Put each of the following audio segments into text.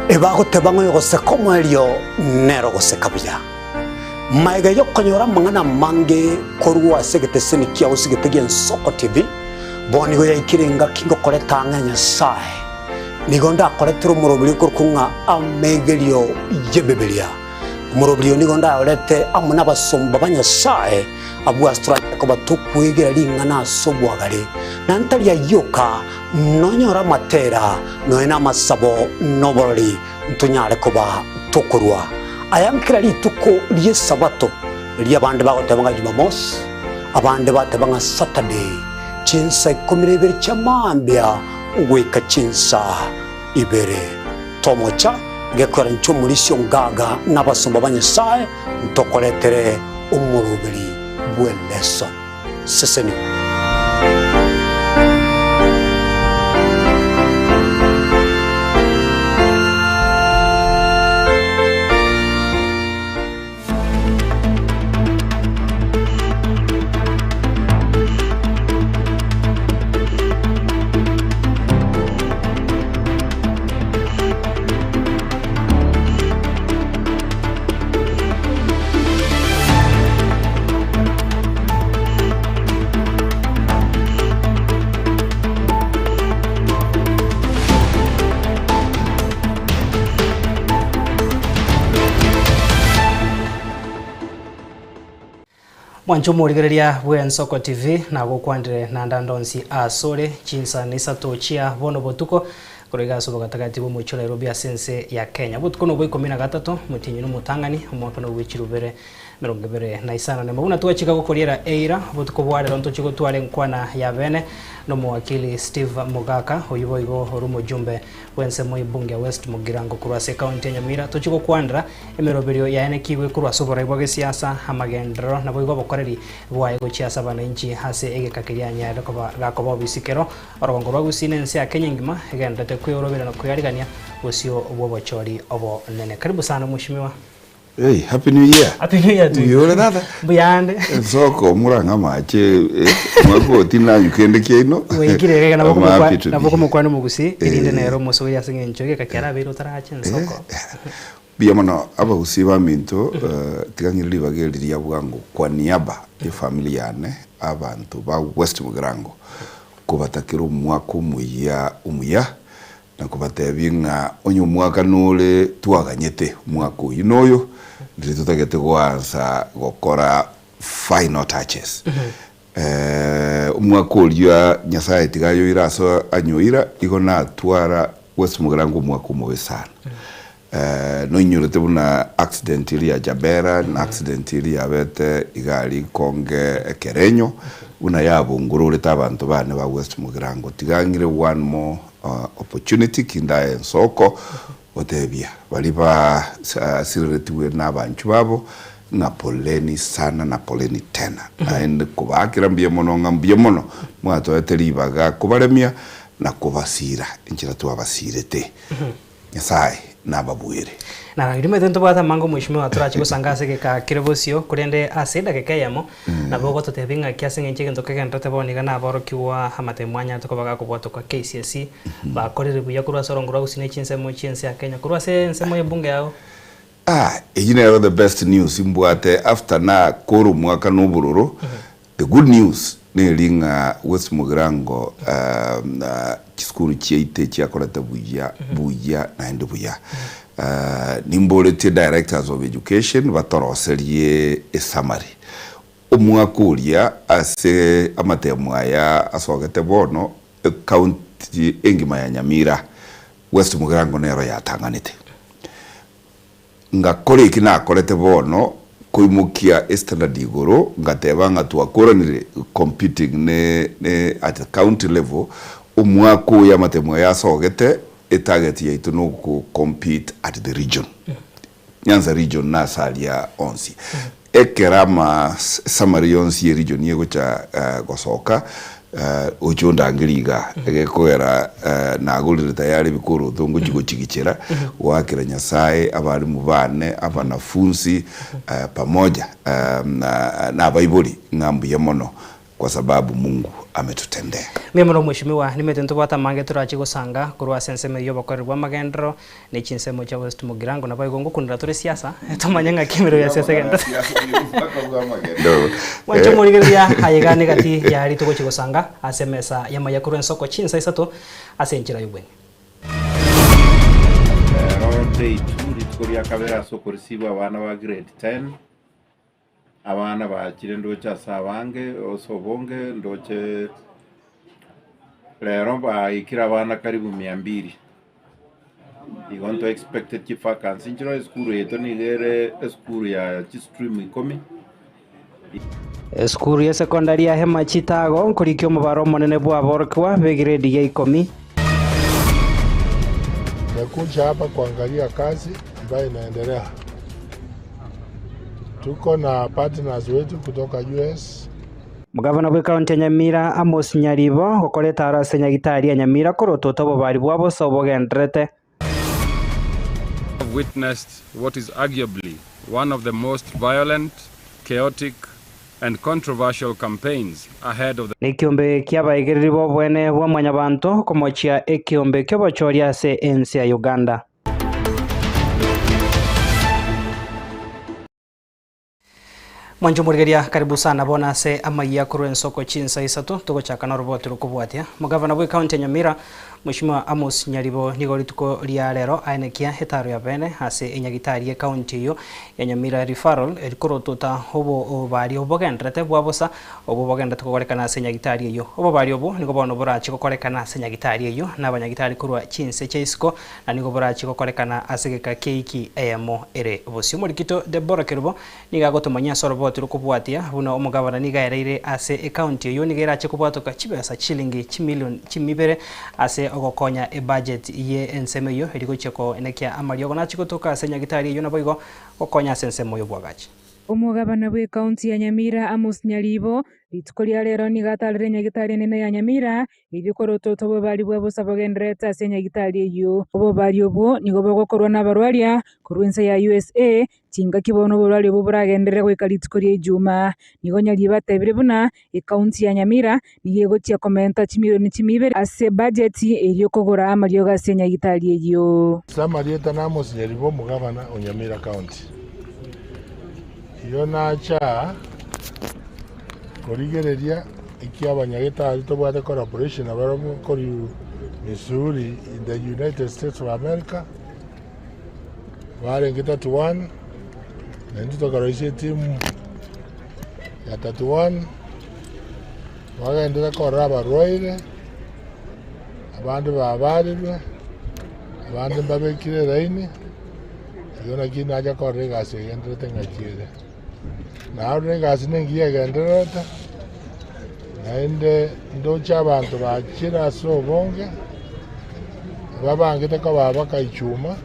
Ebagoteba ng'a oyogoseka omoerio nere ogoseka buya. Magega y'okonyora amang'ana amange korwa ase egeteseni kiao ase egete gi'Ensoko TV, bono nigo yaikire engaki ngokoreta ang'e Nyasae. Nigo ndakoretere omoroberi okorokwa ng'a Amegerio y'Ebibilia. Omoroberi oyo nigo ndayorete amo nabasomba ba Nyasae, abwo ase toranyare koba tokwegera ring'ana ase obwagare, na ntari ayio oka, nonyore amatera, nonya namasabo, na oborori, ntonyare koba tokorua aya nkera rituko ri'Esabato, riria abande bagoteba ng'a Jumamosi, abande bateba ng'a Saturday, chinsa ikomi na ibere chia mambia goika chinsa ibere. Tomocha gekwera inche omorisia ongaga na abasomba ba Nyasae ntokoretere omoroberi bw'eleso. Sesenigwa. Mwanche omorigereria bw'Ensoko TV, nagokwandire naende ande onsi asore, chinsa na isato chia bono botuko, korwa iga ase obogatagati bw'omochie o Nairobi ase ense ya Kenya. Obotuko nobwa ikomi na gatato, omotienyi nomotang'ani, omwaka nobw'echirubere 25. Nemo buna twachika gokoriera eira, obotuko bwa rero ntochie gotwara enkwana ya bene nomowakili Steve Mogaka, oyio boigo ore omojumbe bw'ensemo y'ebunge ya West Mugirango korwa ase ekaunti ya Nyamira. Tochie gokwanera emeroberio yaye nekigwe korwa ase oborai bwa gesiasa, amagenderero naboigo obokoreri bwaye gochia ase abananchi ase egeka keria anyarire koba gakoba obisi kero orogongo rwa Gusii na ense ya Kenya engima egendererete kweorobera na kwearigania bosio bw'obochori obonene. Karibu sana mweshimiwa. Hey, happy new year. Happy new year to you. Mbuya ore tata? Mbuyande. Ensoko murang'a amache eh, mwaka oti nanyu kende kiaino. Waikire egega nabo I'm happy komokwa to be nabo here. komokwana omogusii erinde Eh. nere omosoeri ase eng'encho egeka kiarabeire otarache ensoko. Mbuya mono abagusii baminto eh, tiga ng'ire ribaga eri ria bwango kwa niaba ye family yane abanto ba West Mugirango kobatakera omwaka omuya omuya Na kobatebia ng'a onye omwaka nore twaganyete omwaka oyio noyo, riria totagete goansa gokora final touches. Omwaka oria Nyasaye tiga ayoire ase anyoira, igo natwara West Mugirango omwaka omobe sana. Noinyorete buna accident eria ya Jabera na accident eria yabete iga aria Ikonge Ekerenyo, buna yabongororete abanto bane ba West Mugirango. Tiga ng'ire one more opportunity ki ndaye ensoko gotebia baria basireretiwe na abanchwa babo ng'a poleni sana na poleni tena. Naende kobaakera mbuya mono ng'a mbuya mono mwatoete ribaga kobaremia na kobasira enchera twabasirete. Nyasae nababuere. Na rimete ntobwate amange omweshimiwa torache gosanga ase egeka kere bosio, korende ase edageka eyemo nabo ogototebia ng'aki ase eng'encho egento kegendererete bono iga naborokigwa amatemo anyarete koba gakobwatokwa KCSE bakorire buya korwa ase orongo rwa gusii ne chinsemo chi'ense ya Kenya korwa ase ensemo y'ebunge yao. Ah, eyio nero the best news mbwate after nakora omwaka na obororo, the good news neri ng'a West Mugirango chisukuru chiaito echiakorete buya buya naende buya. Nimboretie directors of education batoroserie esummary. Omwaka oria ase amatemo aya asogete bono ecounty engima ya Nyamira, West Mugirango nero yatang'anete. Ngakora eki nakorete bono, koimokia estandard igoro, ngateba ng'a twakoranire competing ne ne at the county level, omwaka oyo amatemo aya asogete, etarget yaito no go compete at the region. Nyanza region nase aria onsi. Ekero ama summary yonsi ye region egocha gosoka, oche ondangerie igaa, egekogera nagorire tayari ebikoroto ngochia gochigichera, goakera Nyasaye, abalimu bane, abanafunsi, pamoja na abaibori ng'a mbuya mono. Kwa sababu Mungu ametutendea. Mbuya mono Mweshimiwa, nimete ntobwate amange torache gosanga korwa ase ensemo eyio y'obokoreri bw'amagenderero ne chinsemo chia West Mugirango. Naboigo ngokunera tore siasa, tomanye ng'aki emerero ya siasa egento. Mwanche omorigereria aye iga negati ya rituko gochia gosanga ase emesa y'amaya korwa ensoko chinsa isato ase enchera y'obweng'e. Rero day two rituko ria kabere ase okoreceive abana ba grade ten. Abana bachire ndoche ase abange ase obonge ndoche rero baikire abana karibu mia mbili. Igo nto expecte chivacancy nchire esukuru yaito nigo ere esukuru ya chistream ikomi. Esukuru ya sekondari ya Hema Chitago nkorikia omobaro omonene bw'aborokigwa b'egiredi ya ikomi. Nimekuja hapa kuangalia kazi ambayo inaendelea. Tuko na partners wetu kutoka US. Omogavana bw'ekaunti ya Nyamira Amos Nyaribo gokora etaaro ase nyagitari ya Nyamira korotota obobari bwa bosa obogendererete. have witnessed what is arguably one of the most violent, chaotic and controversial campaigns ahead of the. Nekiombe ki'abaegereri b'oboene bwa Mwanyabanto komochia ekiombe ki'obochoria ase ense ya Uganda. Mwanche omorigeria karibu sana bono ase amayia korwa ensoko chinsa isato togochaka noroboti rokobwatia. Omogavana bwe county ya Nyamira Mweshimiwa Amos Nyaribo nigo rituko ria rero aenekia etaro ya bene ase enyagitari ye county eyio ya Nyamira Referral erikorotota obobari obogenderete bwa bosa Obwo bogenderete gokorekana ase nyagitari eyio. Obobari obwo nigo bono borache gokorekana ase nyagitari eyio nabanyagitari korwa chinse chia isiko, na nigo borache gokorekana ase egeka ki'eiki eyemo ere bosio. Omorikito Deborah Kerubo nigo agotomanyia ase oroboti rokobwatia buna omogabana nigo aereire ase ecounty eyio nigo erache kobwatoka chibesa chishilingi chimilion chimibere ase ogokonya ebudget ye ensemo eyio eri gochia koenekia amariogo nachi gotoka ase nyagitari eyio naboigo gokonya ase ensemo y'obwagachi. Omogabana bw'ecounty ya Nyamira Amos Nyaribo, rituko ria rero nigo atarire enyagitari enene ya Nyamira, erio korotota obobari bwa bosa bogendererete ase enyagitari eyio. Obobari obwo nigo bogokorwa nabarwaria korwa ense ya USA, chingaki bono oborwaria obwo boragenderere goika rituko ria Ijumaa. Nigo Nyaribo atebire buna ecounty ya Nyamira nigo egochia komenta chimilioni chimia ibere ase ebudget erio kogora amariogo ase enyagitari eyio. Ase amarieta na Amos Nyaribo omogabana o Nyamira County. Igo nacha aa korigereria eki abanyagetari tobwate collaboration nabarabwo korwa Missouri in the United States of America, barenge 31, naintwe tokaroisia etimu ya 31, bagenderere korora abarwaire, abande babarirwe, abande mbabekire eraini. Igo naki nacha korora egasi egendererete ng'aki ere. Narora egasi nengiya egendererete, naende ndoche abanto bachire ase obonge, ababangete koba bakaichuma,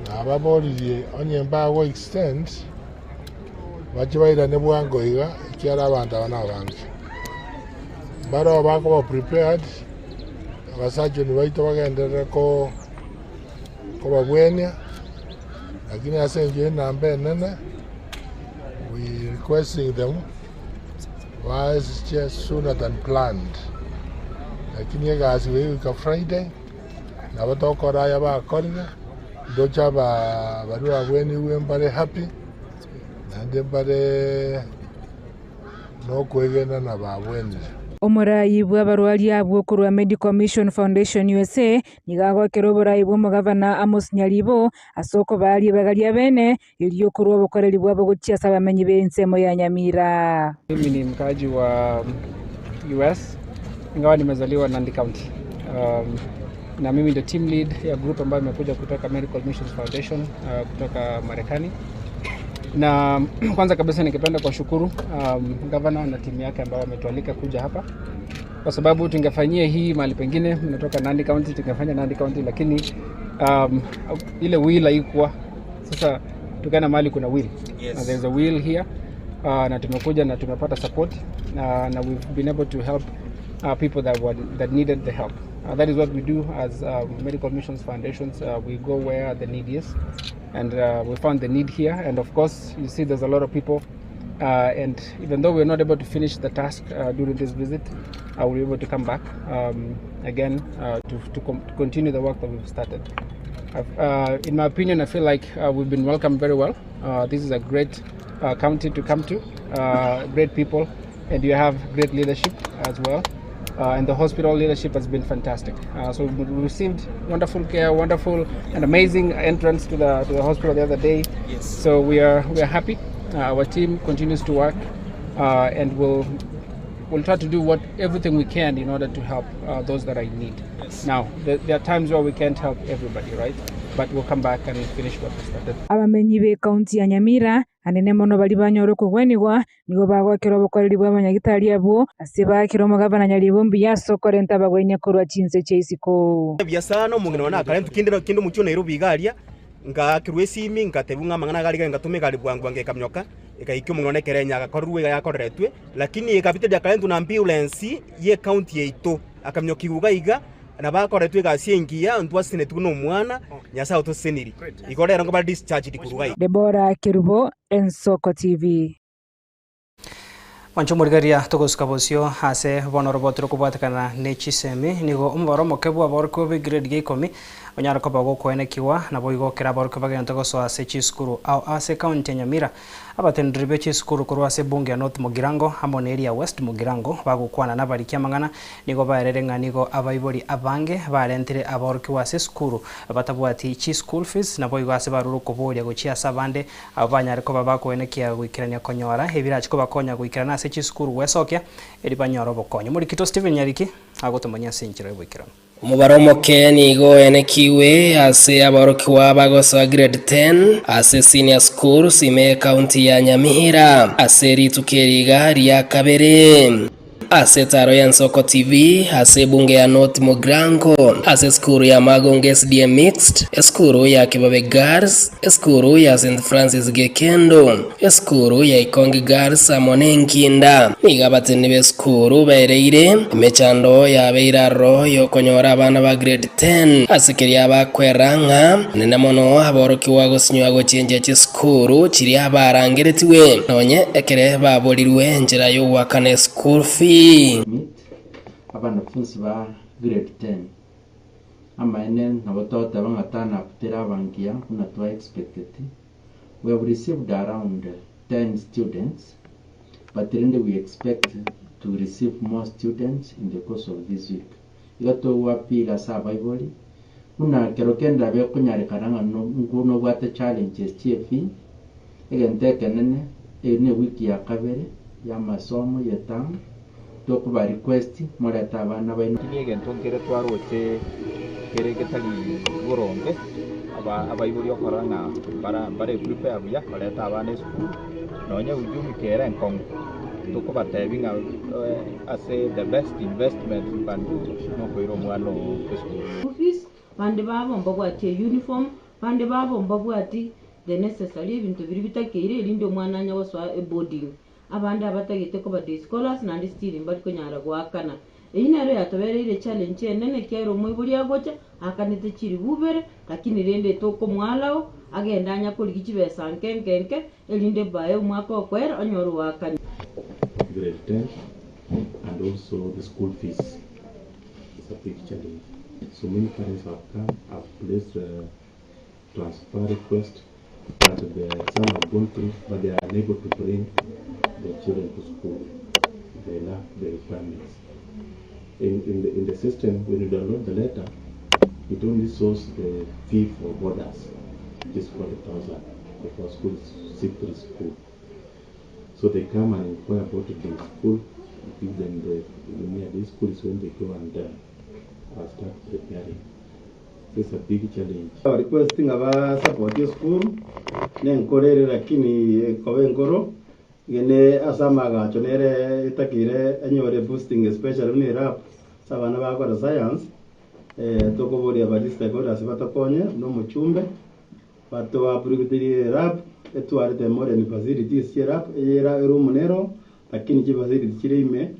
nababoririe onye mbago extend, bache bairane bwango iga, ekiagera abanto aba nabange. Mbaroo bakoba prepared, abasurgeon baito bagenderere ko. Kobagwenia, lakini ase engencho y'enamba enene, we requesting them bache sooner than planned. Lakini egasi goika Friday, nabo tokora aya bakorire, ndoche aba baria bagwenigwe mbare happy, naende mbare nokwegena na babwenire. Omoraai bw'abarwaria abwo korwa Medical Mission Foundation USA Nigo agokera oborai bw'omogavana Amos Nyaribo ase okobaa ribaga ria bene erio korwa obokoreri bwabo gochia ase abamenyi b'ensemo ya Nyamira. Mimi ni mkaaji wa US ingawa nimezaliwa Nandi County. Um, na mimi ndio team lead ya group ambayo imekuja kutoka Medical Missions Foundation uh, kutoka Marekani. Na kwanza kabisa ningependa kuwashukuru um, governor na timu yake ambayo wametualika kuja hapa kwa sababu tungefanyia hii mahali pengine, mnatoka Nandi County, tungefanya Nandi County, lakini um, ile will haikuwa. Sasa tukaenda mahali kuna will. Yes. Uh, there's a will here uh, na tumekuja na tumepata support uh, na we've been able to help uh, people that were, that needed the help. Uh, that is what we do as um, Medical Missions Foundations. Uh, we go where the need is and uh, we found the need here and of course you see there's a lot of people Uh, and even though we're not able to finish the task during this visit, I will be able to come back again to continue the work that we've started. In my opinion, I feel like we've been welcomed very well. This is a great county to come to, great people, and you have great leadership as well. And the hospital leadership has been fantastic. So we received wonderful care, wonderful and amazing entrance to the hospital the other day. So we are happy. Our team continues to work, and we'll try to do what everything we can in order to help those that are in need. Now, there are times where we can't help everybody, right? But we'll come back and finish what we started. Abamenyi b'ekaunti ya Nyamira anene mono bari banyora okogwenigwa nigo bagwakera obokoreri bwa abanyagitari abwo ase bakera omogavana Nyaribo mbuya ase okorenta abagwenia korwa chinse chia isiko. Buya sana omong'ina one akare kinde kinde omochie o Nairobi iga aria ngakirwa esimi ngatebwa ng'a amang'ana gari ngatuma egari bwango bwango ekamioka ekaika omong'ina one ekere enyaga korerwe iga yakoreretwe lakini ekabiteria akarentwa na ambulance ye county yaito akamioka iga iga nabakoretwe egasi engiya ntwasenetwe na omwana Nyasaye otoseniri igo rero ngo discharged korwa iga. Debora Kerubo, Ensoko TV. Mwancho morigaria togosuka bosio ase bono robotero kobwatekana ne chisemi nigo omobaro omoke bwa aborokigwa be grade gia ikomi onyara koba gokoenekiwa nabo igo kera aborokigwa bagente gosoa ase chisukuru ao ase county ya Nyamira. Abatenderi be chisukuru korwa ase bunge ya North Mugirango amo na area West Mugirango bagokwana nabarikia amang'ana nigo baerere ng'a nigo abaibori abange barentire aborokigwa ase esukuru batabwati chi school fees nabo igo ase barure okoboria gochia ase abande abo banyare koba bakoenekia goikerania konyora ebirachi kobakonya goikerana ase chisukuru gwesokia eri banyora obokonyo. Morikito Stephen Nyariki agotomanya ase enchera ya oboikeranu. Omobaro omoke nigo enekiwe ase aborokigwa bagosoa grade 10 ase senior school sime county ya Nyamira ase rituko eriga ria kabere ase taro ya Nsoko TV ase bunge ya North Mugirango ase skuru ya Magongo SDM Mixed, eskuru ya Kibabe Girls, eskuru ya St Francis Gekendo, eskuru ya Ikongi Girls amo nenkinda. Niga abateni b'eskuru bereire emechando yabeire aroro yokonyora abana ba grade 10 ase keria bakwera ng'a nene mono aborokigwa gosinywa gochenjia chisukuru chiria barangeretiwe nonye ekere baborirwe enchera yogwakana school fee. Abanafunzi ba grade 10 amaene nabo twateba ng'a turn up terabangia buna twa expected. We have received around 10 students, but really we expect to receive more students in the course of this week. Igo togwapila ase abaibori buna kero kenda bekonyarekana ng'a nobwate challenges chia fee egento ekenene eye ne wiki ya kabere ya masomo ye term tokuba request morete abana baino. Kini egento nkere twaroche kere getari boronge aba abaibori okora ng'a bara bare prepare buya bareta abana esukuru nonya ujumi kere enkong'u tokobatebi ng'a ase the best investment you can do nokoira omwana oo esukuru. Fees bande babo mbabwati uniform bande babo mbabwati the necessary ebinto biri bitakeire erinde omwana anya gosoa eboarding abande abatagete koba day scholars nandi still mbari konyara goakana. Eyi nero yatobereire challenge enene kero omoibori agocha akanete chiri bubere lakini rende tokomwalao agenda anya korigi chibesa nke nke nke erinde bae omwaka okwera onyore oakani. Grade 10 and also the school fees is a big challenge. So many parents have come, have placed a transfer request, but some have gone through, but they are unable to bring their children to school. They lack the requirements. In the system, when you download the letter, it only shows the fee for boarders, which is 40,000 because school is C3 school. So they come and inquire about the school, give them the near this school is when they go and start preparing. So it's a big challenge. Requesting aba support school nenkorere lakini kobe nkoro gene ase amagacho nere itakire enyore boosting, especially ni rap sa abana bakora science tokoboria ba stakeholders batokonye nomuchumbe batoapurugitirie rap etwarete modern facilities cie rap eyera eroom nero lakini chi facility chire ime.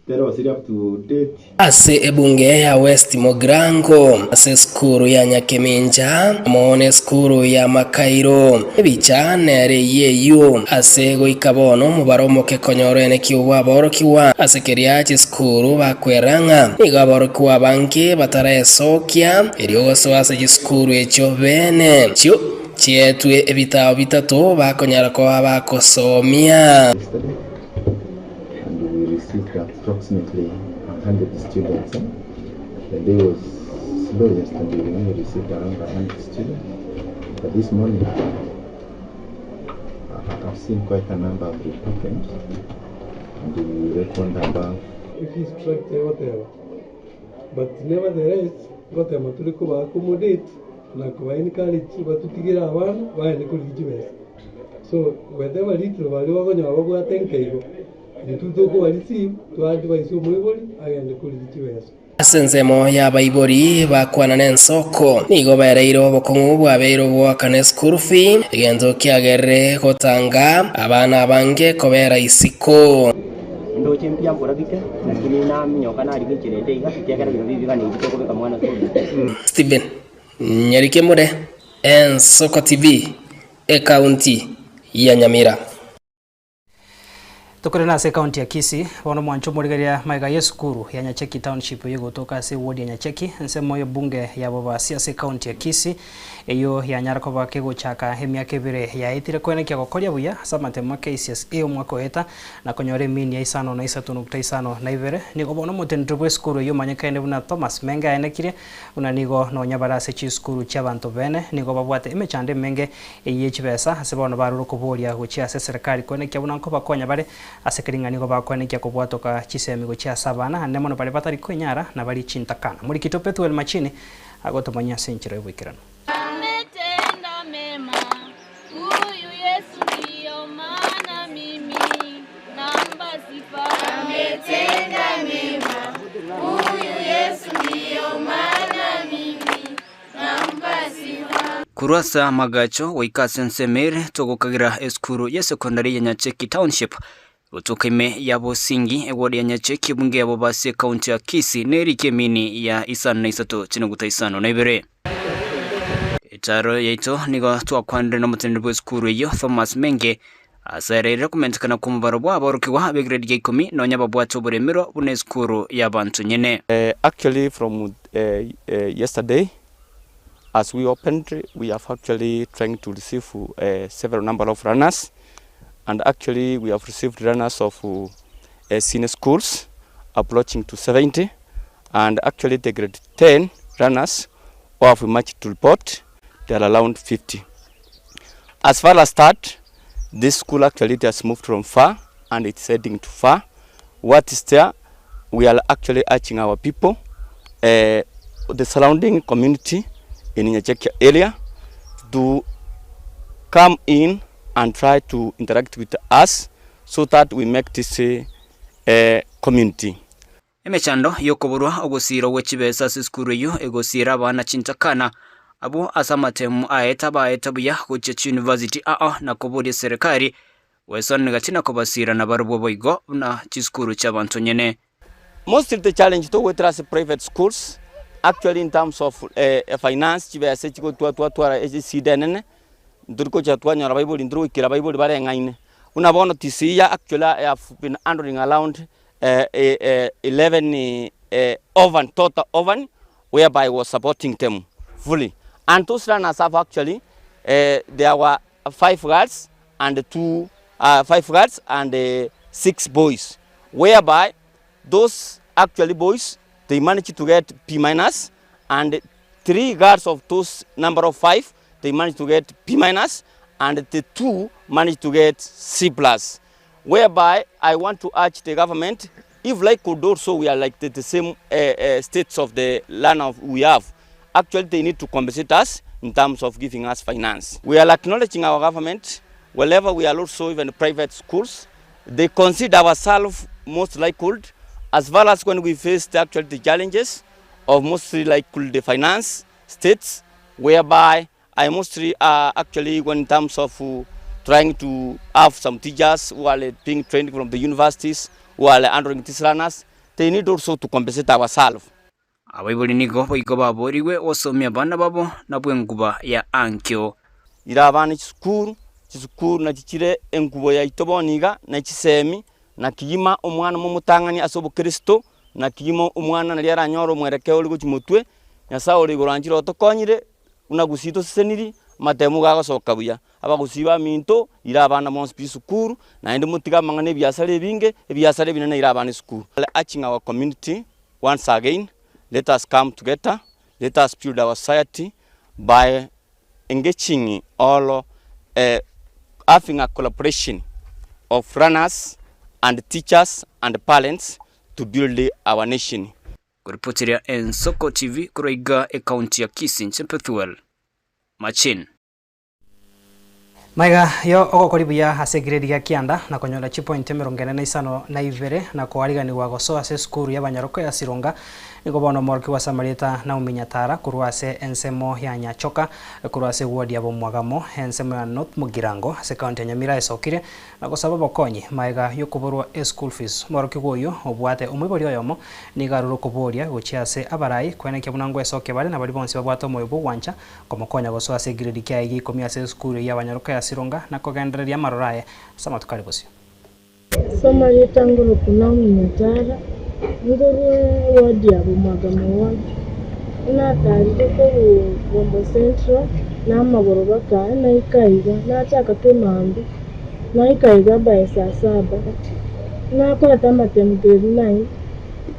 Terosiri up to date. Ase ebunge ya West Mugirango, ase esukuru ya Nyakemincha, amo nesukuru ya Makairo. Ebicha nere eyio eyio ase goika bono omobaro omoke konyora eneki bw'aborokigwa ase keria chisukuru bakwera ng'a nigo aborokigwa abange bataraesokia erio gosoa ase chisukuru echio bene chio chietwe ebitao bitato bakonyara koba bagosomia. And we received approximately 100 students. Eh? The day was slow yesterday, we only received around 100 students. But this morning, I've seen quite a number of reported, and we reckon above. Fee structure egoteba but nevertheless ngotema tore koba accommodate na koba encourage batutigere abana bagende korigia chibesa. So whatever little baria bakonyora babwate nkeigo, intwe tokoba receive twa advise omoibori agende korigia chibesa. Ase ensemo y'abaibori bakwana nensoko, nigo baereire obokong'u bwabeire ogoakana eschool fee, egento kiagerire gotanga abana abange kobera isiko. Ndoche mbuya mbora bike, lakini naminyoka narigia enchera ende iga, ekiagera bino bibiga nebi tokobeka mwana school. Stephen Nyarikemure, Ensoko TV, Ekaunti ya Nyamira. Tokorende ase ekaunti ya Kisii, bono mwanche omorigereria magega y'esukuru ya Nyacheki Township eyio egotoka ase eward ya Nyacheki, ensemo y'ebunge ya Bobasi ase ekaunti ya Kisii, eyio yanyara koba kegochaka emiaka ebere yaetire koenekia gokoria buya ase amatemo a KCSE omwaka oeta na konyora emini ya isano na isato nukta isano na ibere. Nigo bono omoteneneri bw'esukuru eyio omanyekaine buna Thomas Menge aenekirie buna nigo nonya bare ase chisukuru chi'abanto bene nigo babwate emechando emenge Eyio ye chibesa ase bono barure okoboria gochia ase eserekari koenekia buna nkobakonya bare ase keri ng'a nigo bakoenekia kobwatoka chisemi gochia ase abana ande mono baria batari kwenyara na baria chintakana. Morikito Pethuel Machini agotomanyia ase enchera y'oboikeranu. Ametenda mema huyu Yesu ndiyo maana mimi nampa sifa. Ametenda mema huyu Yesu ndiyo maana mimi nampa sifa. Korwa ase amagacho goika ase ensemo ere togokagira esukuru y'esekondari ya Nyacheki Township gotoka ime ya Bosingi eward ya Nyacheki ebunge ya Bobasi ekaunti ya Kisii neriki emini ya isano na isato chinuguta isano na ibere. Etaaro yaito nigo twakwanire nomoteneneri bw'esukuru eyio Thomas Menge ase areire komentekana kw'omobaro bw'aborokigwa b'egrade ya ikomi nonya babwate oboremerwa buna esukuru y'abanto nyene. Actually from yesterday as we opened we have actually trying to receive several number of learners and actually we have received learners of senior schools approaching to 70 and actually the grade 10 learners who have emerged to report they are around 50. As far as that this school actually it has moved from far and it's heading to far. What is there we are actually urging our people uh, the surrounding community in Nyacheki area to come in and try to interact with us so that we make this uh, community. Emechando y'okoborwa ogosiirwa gwe chibesa ase esukuru eyio egosiira abana chintakana, abwo ase amatemu aye tabaete buya gochia chiuniversity ao na koboria eserekari gwesonera gati na kobasiira nabarobwo boigo buna chisukuru chi'abanto nyene. Mostly the challenge togoetera ase private schools actually in terms of finance chibesa echi twatwara eshida enene ntori gocha twanyora abaibori ntori goikera abaibori bareng'aine. Buna bono TCE actually I have been handling around 11 orphan total orphan whereby I was supporting them fully and those learners have actually there were five girls and two five girls and six boys whereby those actually boys they managed to get P minus and three girls of those number of five they managed to get P minus and the two managed to get C plus whereby I want to urge the government if like could also we are like the, the same uh, uh, states of the land of we have actually they need to compensate us in terms of giving us finance. We are acknowledging our government wherever we are also even private schools they consider ourselves most likely as well as when we face the actual the challenges of mostly like the finance states whereby I mostly uh, actually when in terms of uh, trying to have some teachers who are being trained from the universities who are handling these learners. They need also to compensate ourselves. Abaibori nigo boigo baboorigwe gosomia abana babo nabwo enguba ya ankio. Ira abana chisukuru, chisukuru nachi chire engubo yaito bono iga, ne chisemi, na kegima omwana momotang'ani ase obokristo, na kegima omwana naria aranyore omwerekeo ore gochia motwe, Nyasae ore igoro anchire otokonyire, buna gusii toseseniri, amatemo iga agosoka buya. Abagusii baminto, ira abana bonsi pi esukuru, naende motige amang'ana ebiasara ebinge, ebiasara ebinene ira abana esukuru. Urging our community once again, let us come together, let us build our society by engaging all having a collaboration of learners and teachers and parents to build our nation. Koripoteria Ensoko TV korwa iga ekaunti ya Kisii, inche Pethuel Machin. Magega yo ogokori buya ase egrade gia kianda na konyora chipointi 45 na koariganigwa gosoa ase esukuru y'abanyaroko ya Sironga, nigo bono omorokigwa ase amarieta Naomi Nyatara korwa ase ensemo ya Nyachoka korwa ase eward ya Bomwagamo ensemo ya North Mugirango ase ekaunti ya Nyamira esokire na gosaba obokonyi magega yokoborwa eschool fees. Omorokigwa oyio obwate omoibori oyomo nigo arure okoboria gochia ase abarai koenekia buna ngwesokia bare na baria bonsi babwate omoyo bw'ogwancha Komokonya gosoa ase egredi kiaye gia ikomi ase esukuru eyio y'abanyaroka ya Sironga na kogendereria amaroro aye ase amatuko are bosio. Soma ritang'ani Naomi Nyatara, nkorwe ward ya Bomwagamo ward, natarire korwa Bombo Central na amagoro baka naika iga, nachaka kemambia, naika iga by saa saba, nakorete amatemu grade nine,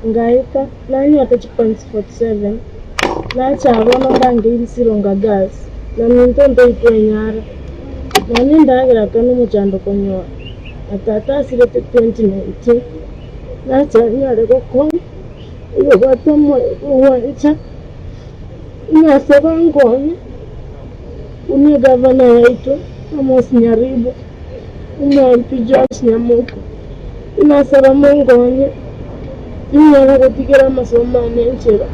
ngaika nanyota chipoints 47. Nacha bono ndangeiri Sironga Girls, na minto ntoikwenyara, nonya endagera aka nomochando konyora, na tata asirete 2019, nacha nyare gokonya, oyobwate omoyo bw'ogwancha, nasaba nkonye, buna egavana yaito Amos Nyaribo, Omomp Joash Nyamoko, nasaba monkonye, tinyara gotigera amasomo ane enchera.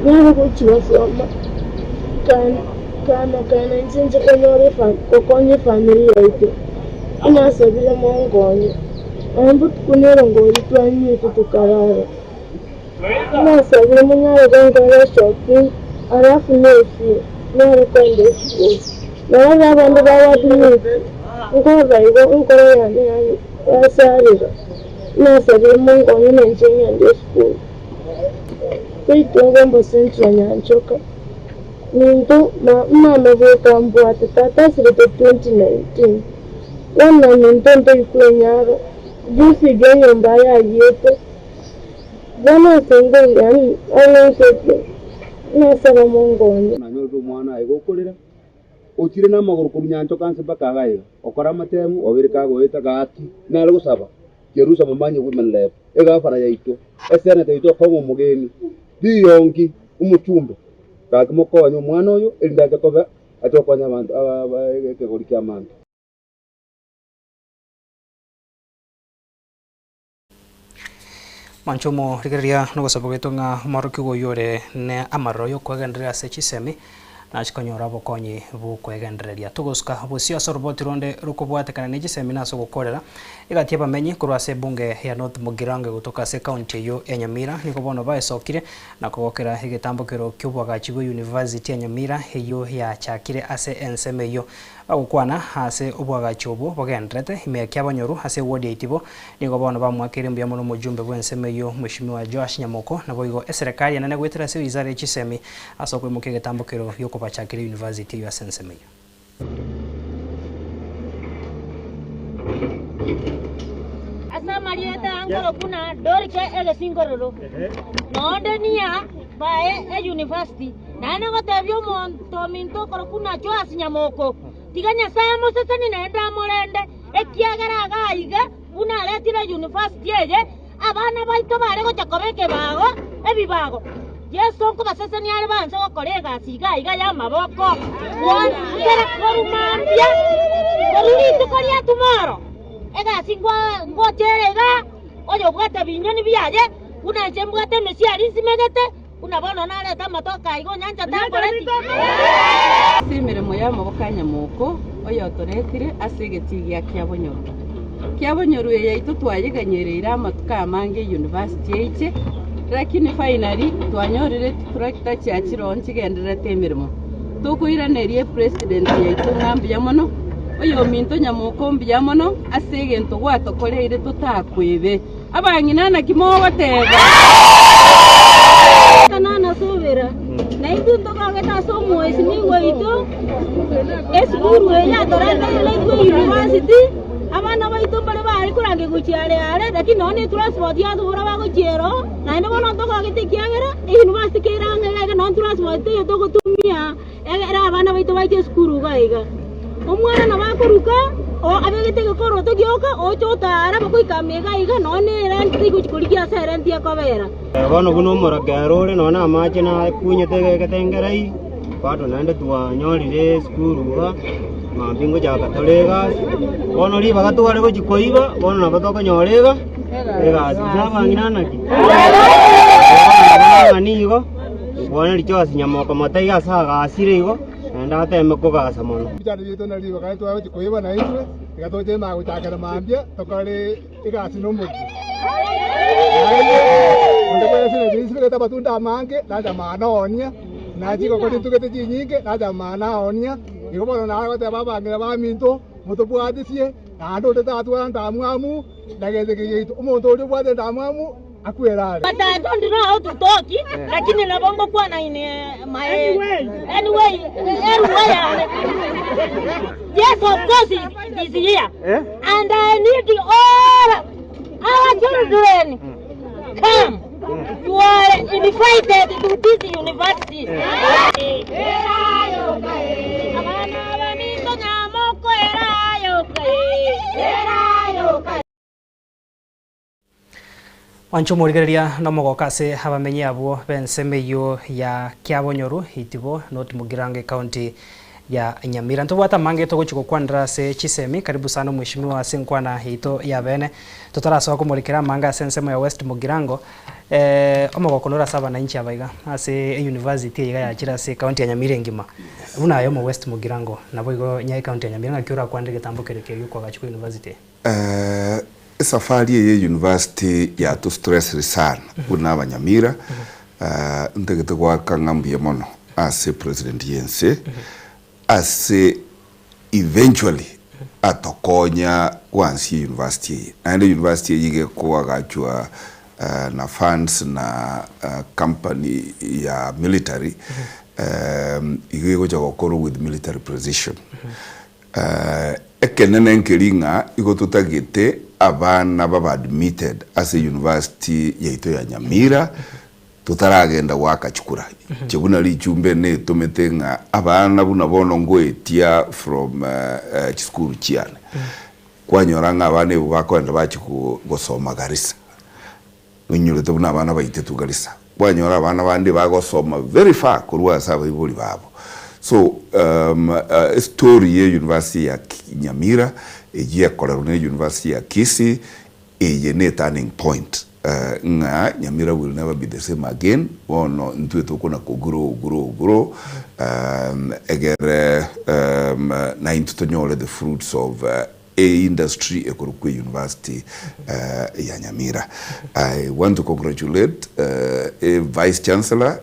Nare gochia gosoma kana kana inche nche konyora gokonya efamiri yaito, inasabire monkonye. Nonye botuko nerongori twanywete tokarara. Inasabire monyare gonkora eshopping alafu ne efee nyare koenda esukuru. Narora abande bawadimiti nkorora igo enkoro yane yasarera. Inasabire monkonye nenche ng'ende esukuru. Baitu ngombo Central Nyanchoka ninto mama bweka mbwate tata asirete 2019 bono ninto ntoikwenyara juzi iga enyomba yayiete bono ase ngori yaani ang'ensetie nasaba monkonye. Nanyorete omwana aye gokorera, ochire namagoro korwa Nyanchoka nse mpaka iga iga, okora amatemu, obeire kagoeta gaki, nare gosaba Jerusa momanye women rep, egafana yaito, eseneta yaito akong'a omogeni, rionki, omochumbe, gaki mokonye omwana oyo erinde ache koba ache gokonya abanto aba ekegori ki'amanto. Mwanche omorigereria nogosaba gwaito ng'a omorokigwa oyio ore ne amaroro y'okwegendereria ase chisemi nache konyora obokonyi bw'okwegendereria. Togosuka bosio ase oroboti ronde rokobwatekana ne chisemi na ase ogokorera egati y'abamenyi korwa ase ebunge ya North Mugirango egotoka ase ekaunti eyio ya Nyamira nigo bono baesokire na kogokera egetambokero ki'oboagachi bwe University ya Nyamira eyio yachakire ase ensemo eyio. Bagokwana ase oboagachi obwo bogendererete ime ya Kiabonyoru ase ewodi ya Itibo, nigo bono bamoakeire mbuya mono omojumbe bw'ensemo eyio Mweshimiwa Joash Nyamoko, naboigo eserekari enene goetera ase wizara ye chisemi ase okoimokia egetambokero gi'okobachakera eyunivasiti eyio ase ensemo eyio. Ase amarieta a nkoro buna Dorike egesingororo, nonde nia bae eyunivasiti. Naende ngotebia omonto ominto okorokwa buna Joasi Nyamoko, tiga Nyasae amosesenie naende amorende, ekiagera iga aiga buna aretire eyunivasiti eye, abana baito bare gocha koba ekebago, ebibago. Yeso nkobasesenia are banse gokora egasi iga aiga y'amaboko, kera korwa mambia, korwa rituko ria tomorrow, egasi ngocha ere igaa, oyobwate ebinyoni biaye, buna inche mbwate emesiari nsimegete, Buna bono narete amatoke aiga onyancha tankoreti. Ase emeremo y'amaboko a nyamoko, oyotoretire ase egetii gia kiabonyoro. Kiabonyoru eye yaito twayeganyereire amatuko amange eyunivasiti eiche, lakini finally twanyorire chitrakta chiachire oo nchigendererete emeremo. Tokoiraneria epresident yaito ng'a mbuya mono, oyominto Nyamoko mbuya mono ase egento gwatokoreire totakwebe. Abang'ina naki mogoteba? Tananasubira, na intwe ntogogete ase omoesimigwa oito, esukuru eye yatorenteire naintwe university, abana baito mbare bare korangeria gochia are are, lakini nonye ne transport yatobora bagochia ero, naende bono ntogogete ekiagera university kere ang'e iga iga nonye transport teiyo togotumia Egere abana baito bache esukuru iga iga. Omwana nabo akoruka o abegete egekoroto gioka oche otaara bagoika ime iga iga nonya na erenti taigochi korigia ase erenti ekobera. Bono buna omorakera ore nonya na amache nakunyete egetengerai, bado naende twanyorire esukuru iga, mambia ngochaka tore egasi, bono ribaga tware gochia koiba, bono nabo tokonyora iga egasi. Inche abang'ina naki? Bono nabo nigo. Bono riche ase nyamoko motaiyo ase agasire igo, naende ateme kogasa mono. Ebichando biaito na ribaga eri twagochia koiba naintwe, iga toche na gochakera mambia tokore egasi nomochie. Naende onde bwensi na rinsibegete amatunda amange, nacha maana oonia, na chigoko chintugete chinyinge, nacha maana aoonia. Igo bono nare goteba abang'ina baminto, motobwatisie, naende onde tatwara ndamwamu na gento eke giaito. Omonto oria obwate endamwamu akwere are. But I don't know how to talk, lakini nabo ngokwana in my anyway, erua yane. Yes, of course it is here. And I need all our children come. You are invited to this university. Abana baminto nyamoko erayoka, erayoka. Mwanche omorigereria nomogoka ase abamenyi abwo b'ensemo eyio ya Kiabonyoru, Itibo, North Mugirango ecounty ya Nyamira. Ntobwate amange togochia gokwanera ase chisemi, karibu sana omweshimiwa ase enkwana yaito ya bene. Totarasoa komorikera amange ase ensemo ya West Mugirango, omogoko nore ase abananchi aba iga ase euniversity eye iga yachire ase ecounty ya Nyamira engima. Buna aye omo West Mugirango, naboigo nya ecounty ya Nyamira ng'aki orakwanere egetambo kere keria okoagachwa kwa university eye? Esafari eye y'university yatostressire sana buna abanyamira, ntagete goaka ng'a mbuya mono ase president y'ense ase eventually atokonya goansia university eye. Naende university eye iga ekoagachwa na funds na company ya military, igo egocha gokorwa with military precision. Ekenene nkeri ng'a igo totagete abana babe admitted ase university yaito ya Nyamira totaragenda goaka chikura. Inche buna richumbe netomete ng'a abana buna bono ngoetia from chisukuru chiane, kwanyora ng'a abana ebo bakoenda bachia gosoma Garissa. Oinyorete buna abana baitetwe Garissa, kwanyora abana bande bagosoma very far korwa ase abaibori babo. So estory ye university ya Nyamira eyio ekorerwa ne university ya Kisii, eye ne turning point ng'a Nyamira will never be the same again, bono intwe tokona ko grow grow grow egere naintwe tonyore the fruits of E industry ekorokwa University ya Nyamira. I want to congratulate e Vice Chancellor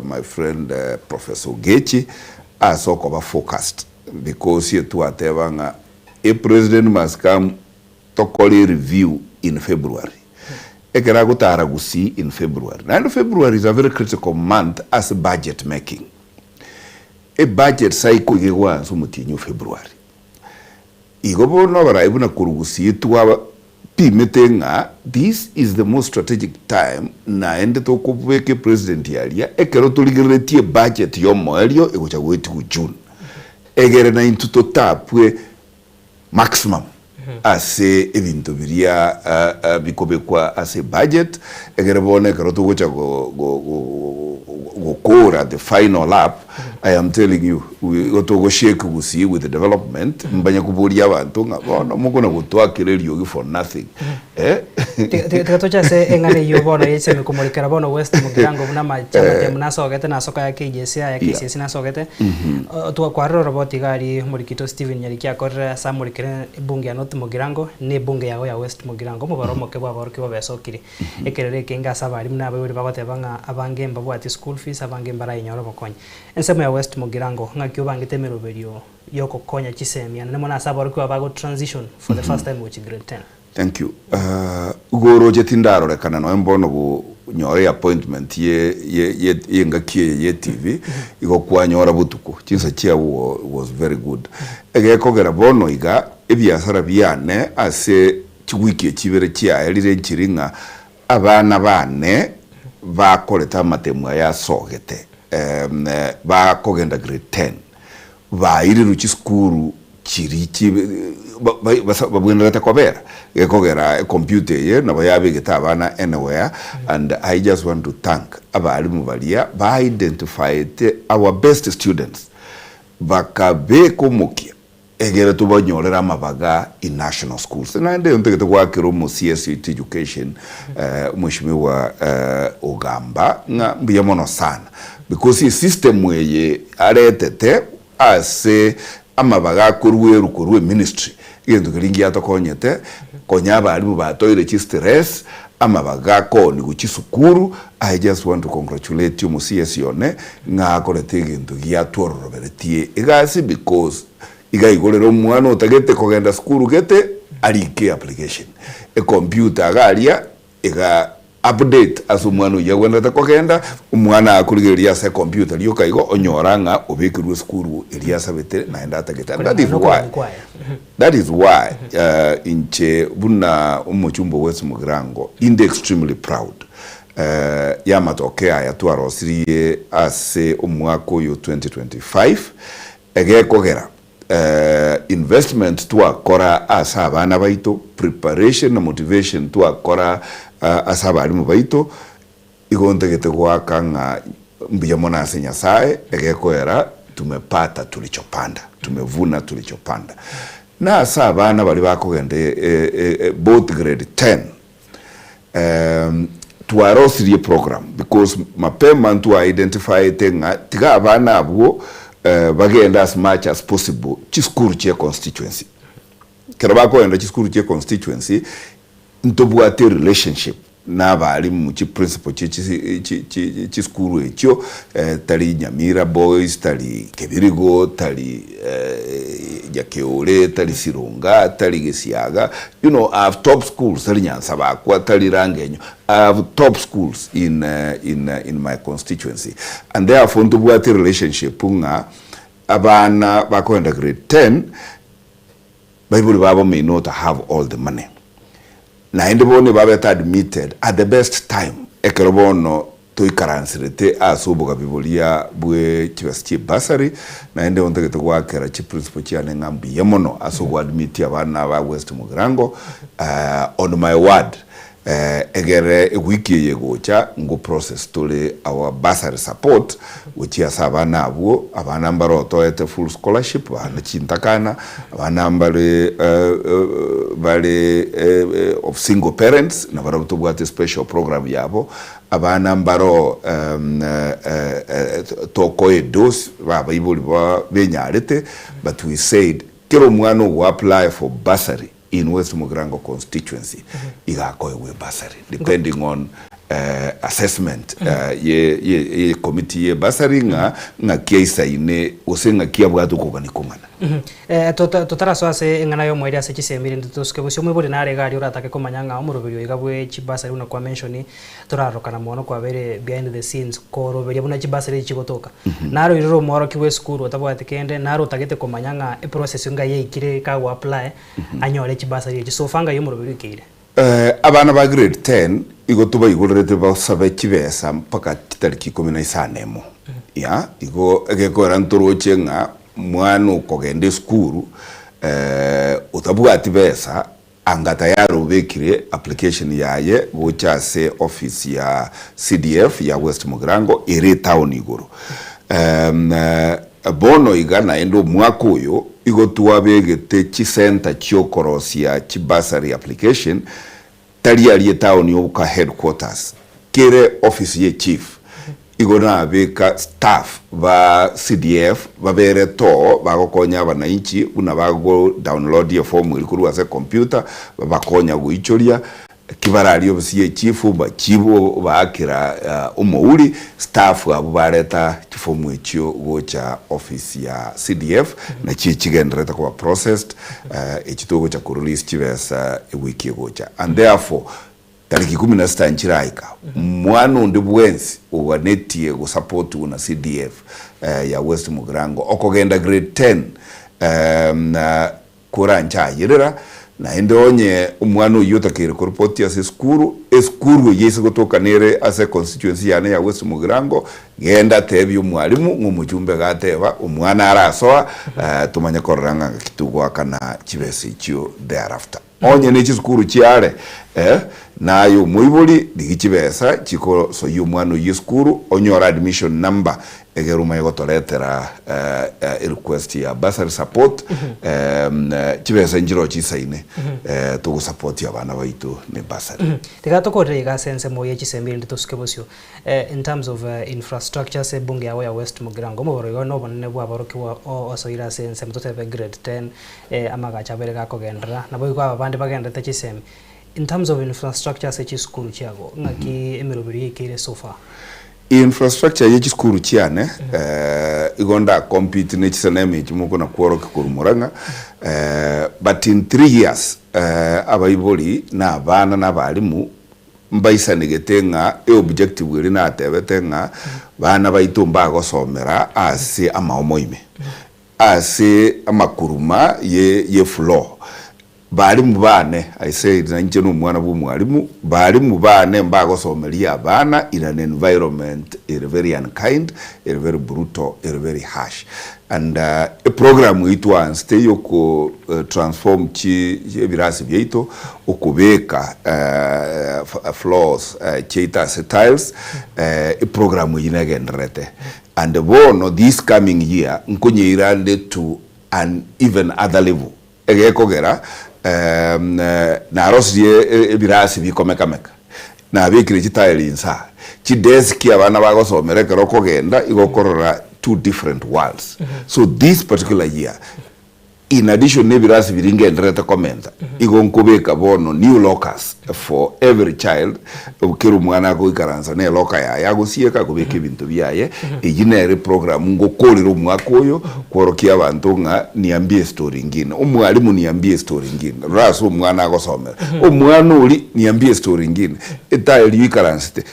my friend Professor Ogechi ase okoba focused because etwateba ng'a a president must come tokore review in February. Ekero agotara Gusii in February. Naende February is a very critical month ase budget making. E budget cycle iga egoansa omotienyi o February. Igo bono abarai buna korwa gusii twapimete ng'a this is the most strategic time naende tokobeka epresident aria ekero torigereretie ebudget yomoerio egocha goetigwa June egere naintwe totapwe maximum ase ebinto biria bikobekwa ase ebudget egere bono ekero togocha gokora the final lap, I am telling you, igo togoshake Gusii with development, mbanye koboria abanto ng'a bono mokona gotwakera eriogi for nothing. Eh? Tiga toche ase eng'ana eyio bono ye chisemi komorekera bono West Mugirango buna amache amatemu nasogete nasoka ya KJC aya KCSE nasogete. Kwarora oroboti iga aria omorikito Stephen Nyariki akorire ase amorekere ebunge ya North Mugirango na ebunge yago ya West Mugirango omobaro omoke bw'aborokigwa besokire. Ekerero ekenge ase abalimu na abaibori bagoteba ng'a abange mbabwati school fees abange mbarayinyore obokonyi. Ensemo ya West Mugirango ng'aki obangete emeroberio yogokonya chisemi naende mono ase aborokigwa bago transition for the first time gochia grade 10. Thank you. Igo oroche tindarorekana nonya mbono gonyora eappointment ye ye ye yengaki eye ye TV, igo kwanyora botuko, chinsa chiago was very good. Egekogera bono iga, ebiasara biane ase chiwiki echi ibere chiaerire nchiri ng'a abana bane bakorete amatemu aya asogete, bakogenda grade ten, bairirwe chisukuru chiria chi babwenerete kobera, gekogera ecomputer eye nabo yabegete abana anywhere and I just want to thank abalimu baria ba identified our best students bakabeka omokia egere tobanyorere amabaga in national schools. Naende ntagete goakera omo CS oito education Mweshimiwa Ogamba ng'a mbuya mono sana because esystem eye aretete ase amabaga akoruerwa korwa eministry, egento keria ngiatokonyete konya abalimu batoire chistress, amabaga akoonigwa chisukuru, I just want to congratulate omo CS one ng'a akorete egento giatwororoberetie egasi because iga aigorere omwana otagete kogenda sukuru gete arike application, ecomputer iga aria iga update ase omwana oyio agwenerete kogenda, omwana akorigereria ase ecomputer rioka igo onyora ng'a obekirwe esukuru eria asabete naende atagete. And that is why, that is why inche buna omochumba o West Mugirango inde extremely proud y'amatoke aya twarosirie ase omwaka oyo 2025, egekogera Investment twakora ase abana baito, preparation na motivation twakora ase abalimu baito, igo ntagete goaka ng'a mbuya mono ase Nyasaye, egekoera tumepata tulichopanda, tumevuna tulichopanda. Na ase abana baria bakogenda both grade ten, twarosirie program because mapema ntwa identifyete ng'a tiga abana abwo bagende as much as possible chisukuru chia constituency. Ekero bakogenda chisukuru chia constituency, ntobwate relationship na abalimu chi principal chie chisukuru echio, tari Nyamira Boys, tari Kebirigo, tari Nyakeore, tari Sironga, tari Gesiaga, you know I have top schools, tari Nyansabakwa, tari Rangenyo, I have top schools in in in my constituency and therefore ntobwate relationship ng'a abana bakogenda grade ten, baibori babo may not have all the money. Naende bono ebabete admitted at the best time ekero bono Toikaranserete ase obogabi boria bwe chibesa chie bursary, naende ontagete goakera chi principal chiane ng'a mbuya mono ase ogoadmit abana ba West Mugirango on my word egere ewiki eye egocha ngo process tore our bursary support gochia ase abana abwo, abana mbare otoete full scholarship, abana chintakana, abana mbare bare of single parents nabarabwo tobwate special program yabo. Abana mbaro tokoe dose babaibori benyarete but we said kera omwana ogo apply for bursary in West Mugirango constituency iga akoegwa ebursary depending on assessment ye committee ye bursary ng'a ng'aki aisaine gose ng'aki abwate okogania kong'ana. Totarasoa ase eng'ana y'omoerio ase chisemi rende tosuke bosio omoibori nare iga aria oratake komanya ng'a omoroberi oyo iga bwe chibasari buna kwa mention torarorokana mono kwabeire behind the scenes koroberia buna chibasari echi chigotoka. Naro oirire omworokia bwe esukuru otabwati kende naro otagete komanya ng'a eprocess ngai yaikire kago apply anyore chibasari echi so far ngai omoroberi oikeire. Abana ba grade ten igo tobaigorerete basabe chibesa mpaka chitariki ikomi na isano emo. Ya, igo egekoera ntoroche ng'a mwana okogenda esukuru otabwati besa. Anga tayari obekire application yaye gocha ase office ya CDF ya West Mugirango ere etown igoro. Bono iga naende omwaka oyo igo twabegete chicentre chiokorosia chibursary application tari aria etown yoka headquarters kere office ye chief Igo nabeka staff ba CDF babere too bagokonya abanainchi buna bago download eform eria korwa ase ecomputer babakonya goichoria ki bararie ofisi ye chief obachibu obaakera omouri staff abwo bareta chiform echio gocha office ya CDF nachio chigendererete koba processed echi togocha ko release chibesa ewiki egocha and therefore Tariki ikomi na sita nchiraika, mwana onde bwensi oganetie gosapotiwa na CDF ya West Mugirango okogenda grade 10 koranche ayerera, naende onye omwana oyio otakeire koripotia ase esukuru, esukuru eyio ase gotoka nere ase econstituency yane ya West Mugirango, genda tebia omwalimu ng'a omochumbe iga ateba omwana arasoa tomanye korora ng'a ngaki togoakana chibesa echio thereafter. Onye ne chisukuru chiare, eh, naye omoibori, rigia chibesa chikosoyia omwana oyio esukuru, onyore admission number, egere omanye gotoretera eh, request ya bursary support, eh, chibesa nchiroo chisaine, eh, togosupport abana baito ne bursary. Tiga tokorere iga ase ensemo ye chisemi erinde tosuke bosio. In terms of infrastructure ase ebunge yago ya West Mugirango, omobaro igo nobonene bw'aborokigwa osoire ase ensemo totebe grade 10 amagacho abere gakogenderera, naboigo aba bande bagenderete chisemi. In terms of infrastructure ase chisukuru chiago, ng'aki emeroberi yaikeire so far? Infrastructure ye chisukuru chiane igo nda compete ne chisenema echi mokona kworokia korwa Murang'a but in 3 years abaibori na abana na abalimu Mbaisanegete ng'a eobjective eria natebete ng'a bana baito mbagosomera ase amaomo ime, ase amakuruma ye ye floor. Balimu bane, I said na inche nomwana bwa omwalimu, balimu bane mbagosomeria abana in an environment ere very unkind, ere very brutal, ere very harsh. And eprogram eyio twaanzete yoko transform chi ebirasi biaito okobeka floors chiaito ase tiles, eprogram eyio negendererete and bono this coming year nkonyeira nde to an even other level egekogera narosirie ebirasi bikomekameka, nabekire chitile inse aa, chidesk abana bagosomera ekero okogenda igo okorora two different worlds. So this particular year In addition nebirasi biria ngendererete komenta, igo nkobeka bono new lockers for every child, kera omwana agoikaransa ne elocker yaye agosieka akobeka ebinto biaye, eyio nere eprogram ngokorera omwaka oyo kworokia abanto ng'a niambie estory ingine, omwalimu niambie estory ingine, rora ase omwana agosomera, omwana oria niambie estory ingine, etaeri oikaransete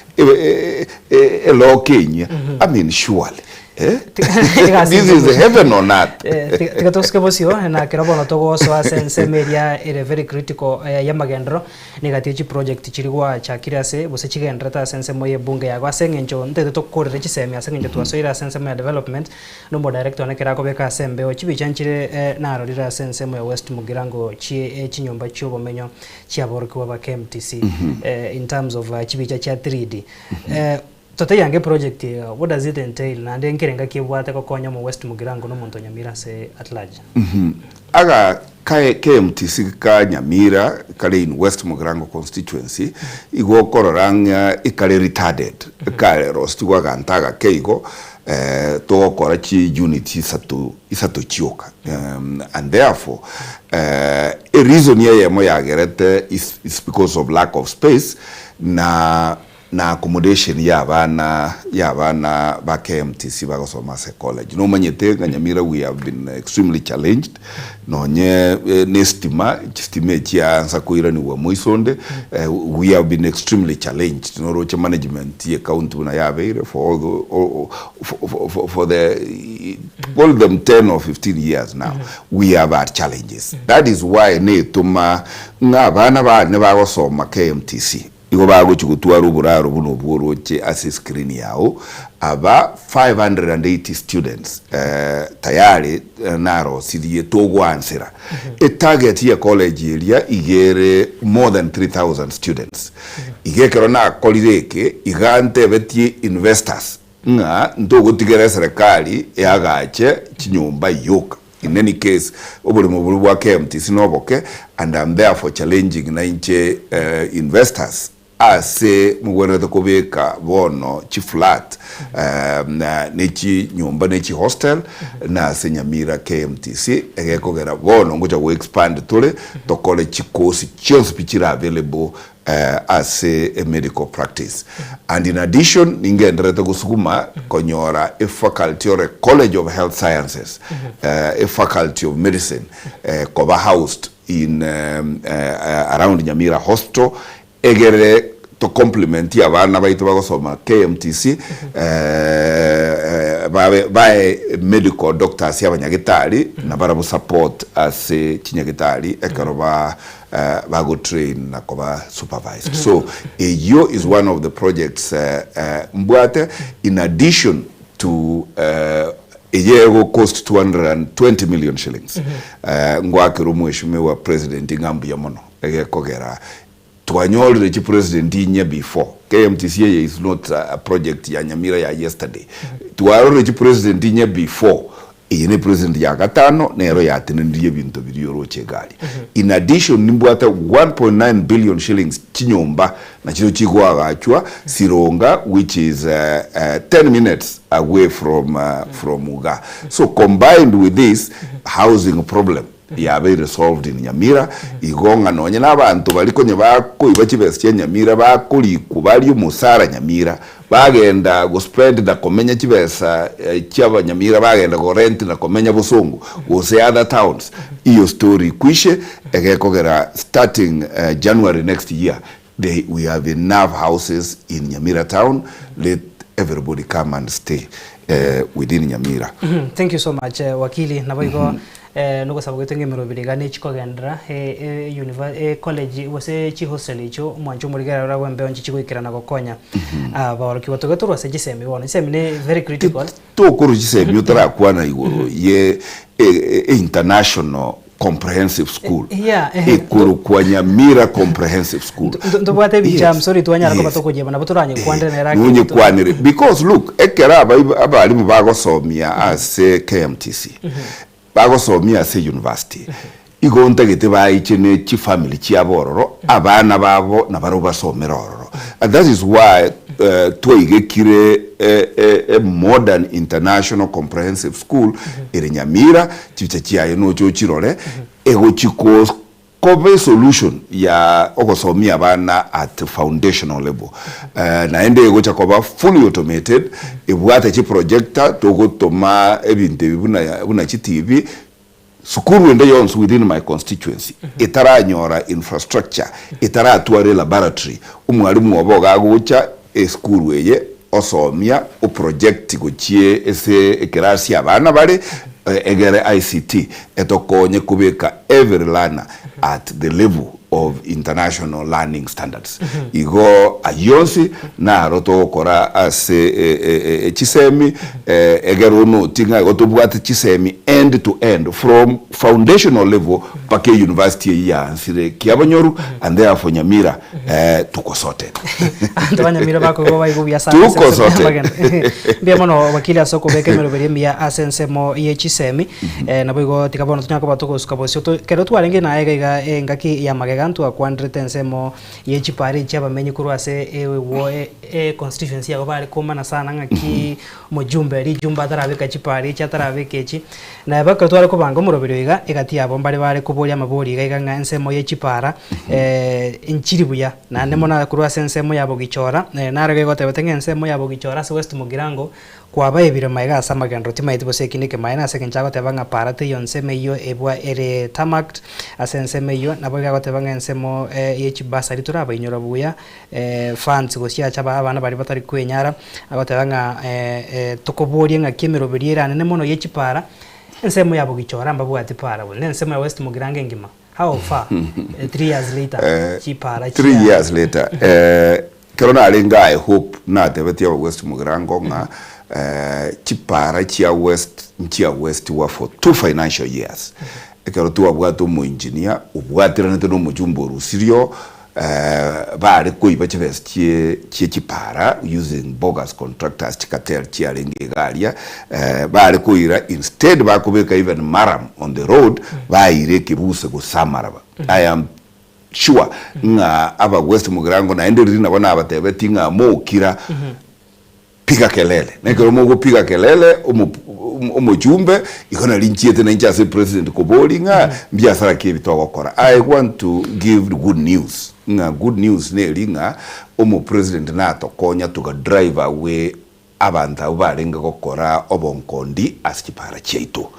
elocker enyia, I mean surely. Eh? This is heaven on earth. Eh, tiga tosuke bosio na kero bono togosoa ase ensemo eria ere very critical eh, y'amagenderero nigatie chiproject chiri gwachakire ase gose chigenderete ase ensemo y'ebunge yago ase eng'encho ntete tokorere chisemi ase eng'encho twasoire ase ensemo ya development na omodirector one ekero akobeka ase embeo chibicha nchire eh, narorire ase ensemo ya West Mugirango chie eh, chinyomba chiobomenyo chiaborokigwa ba KMTC eh, in terms of eh, chibicha chia 3D eh, Totaiange eproject eye iga, what does it entail naende nkerenga ki ebwate gokonya omo West Mugirango na omonto o Nyamira ase at large? Aga kae KMTC ka Nyamira kare in West Mugirango constituency igo okorora ng'a ekare retarded ekare rostigwe aganto agake igo togokora chi units isato isato chioka and therefore e reason eyemo yagerete is is because of lack of space na Na accommodation ya abana ya abana ba KMTC bagosoma ase college. Nomanyete ng'a Nyamira we have been extremely challenged nonye ne estima, chistima echi chiaansa koiranigwa moiso onde, we have been extremely challenged noroche management ye county buna yabeire for all the for for for the call them 10 or 15 years now we have had challenges. That is why netoma ng'a abana bane bagosoma KMTC. Igo bagochia gotwara oboraro buna obwo oroche ase escreen yao. Aba 580 students tayari narosirie togoansera. Etarget ye college eria iga ere more than 3000 students. Iga ekero nakorire eke, iga ntebetie investors ng'a ntogotigera eserekari eagache chinyomba yoka. In any case, oboremo boria bwa KMTC noboke and am therefore challenging nainche investors ase mogwenerete kobeka bono chiflat ne chinyomba ne chihostel na ase Nyamira KMTC egekogera bono ngocha go expand tore tokore chikosi chionsi pi chire available ase emedical practice and in addition ningendererete gosuguma konyora efaculty or college of health sciences efaculty of medicine koba housed in around Nyamira hospital egere to complement abana baito bagosoma KMTC babe bae medical doctors abanyagetari na barabwo support ase chinyagitari ekero ba bago train na koba supervised. So eyio is one of the projects mbwate in addition to eye ego cost 220 million shillings. Ngoakera omweshimiwa president ng'a mbuya mono egekogera twanyorire chi president inye before. KMTC eye is not a project ya Nyamira ya yesterday. Twarorire chi president inye before Eye ne president ya gatano nero yatenenirie ebinto biria oroche egari. In addition nimbwate 1.9 billion shillings chinyomba nachio chigoagachwa Sironga which is 10 minutes away from from igaa. So combined with this housing problem yabeire solved in Nyamira igo ng'a nonye na abanto baria konya bakoiba chibesa chia Nyamira bakorikwa barie omosara Nyamira Bagenda go spend na komenya chibesa chiabanyamira bagenda go rent na komenya bosongo gose other towns iyo story ikwishe egekogera starting January next year they we have enough houses in Nyamira town let everybody come and stay within Nyamira. Thank you so much wakili naboigo Nogosaba gwaito ng'a emeroberi iga nechikogenderera ecollege gose chihostel echio omwancho omorigera oragwe embeo nchichi goikerana gokonya abaorokigwa. Toge torwe ase chisemi bono, chisemi ne very critical. Tokorwa chisemi otarakwana igoro ye international comprehensive school ekorokwa Nyamira comprehensive school. Ntobwate ebicha I'm sorry twanyara koba tokoyeba nabo toranyekwanere nere ake. Nonyekwanere because look ekero abalimu bagosomia ase KMTC Bagosomia ase university, igo ntagete baiche ne chifamily chiabo ororo, abana babo nabarabwo basomere ororo. And that is why twaigekire a modern international comprehensive school ere Nyamira, chibicha chiaye noche ochirore, egochi Koba esolution ya ogosomia abana at foundational level naende egocha koba fully automated ebwate chiprojector togotoma ebinto ebi buna buna chitivi sukuru ende yonsi within my constituency etaranyora infrastructure etaratware elaboratory omwalimu obo iga agocha esukuru eye osomia oproject gochie ase ekerasi abana bare egere ICT etokonye kobeka every learner at the level of international learning standards. Igo ayio onsi naro togokora ase chisemi egere onoti ng'a igo tobwate chisemi end to end from foundational level mpaka eyunivasiti eyio yaansire Kiabonyoru and therefore Nyamira tuko sorted. Abanto ba Nyamira bakoigwa baigwa buya sana ase Tuko ensemo sorted. y'amagena. Mbuya mono wakili ase okobeka emeroberi emiya ase ensemo ye chisemi. Naboigo tiga bono tonyare koba togosuka bosio. Ekero twarenge naye iga iga engaki ya magega ntwakwanderete ensemo ye chipara echi abamenyi korwa ase eward e constituency yabo bare komana sana ng'aki omojumbe rijumbe atarabeka chipara echi atarabeka echi. Neba ekero tware kobanga omoroberio iga, egati yabo mbare bare koboria amabori iga iga ng'a ensemo ye chipara nchiri buya, naende mono korwa ase ensemo ya Bogichora, naro iga egotebete ng'a ensemo ya Bogichora ase West Mugirango kwaba ebirema iga ase amagenderero timaeti gose eki nekemaene ase engencho agoteba ng'a para teiyo ensemo eyio ebwa ere tarmacked ase ensemo eyio, nabo iga agoteba ng'a ensemo ye chibasari torabainyora buya funds gosiacha abana baria batari kwenyara, agoteba ng'a tokoboria ng'aki emeroberio ere anene mono ye chipara, ensemo ya Bogichora mbabwati para buna ensemo ya West Mugirango engima. How far? 3 years later, chipara 3 chia years later, kero narenge I hope natebetie aba West Mugirango ng'a chipara chia West nchia westiwa for 2 financial years. Ekero twabwate omoengineer obwatiranete na omochumba orusirio bare koiba chibesa chie chie chipara using bogus contractors chikatel chiarenge iga aria, bare koira instead bakobeka even murram on the road baira ekebuse gose amaraba. I am sure ng'a aba West Mugirango naende riria nabo nabatebetie ng'a mokira piga kelele, na ekero mogopiga kelele omo omochumbe igo nari nchiete nainche ase president koboria ng'a mbiasara ki ebi togokora. I want to give good news ng'a good news neri ng'a omopresident natokonya toga drive away abanto abwo barenge gokora obonkondi ase chipara chiaito.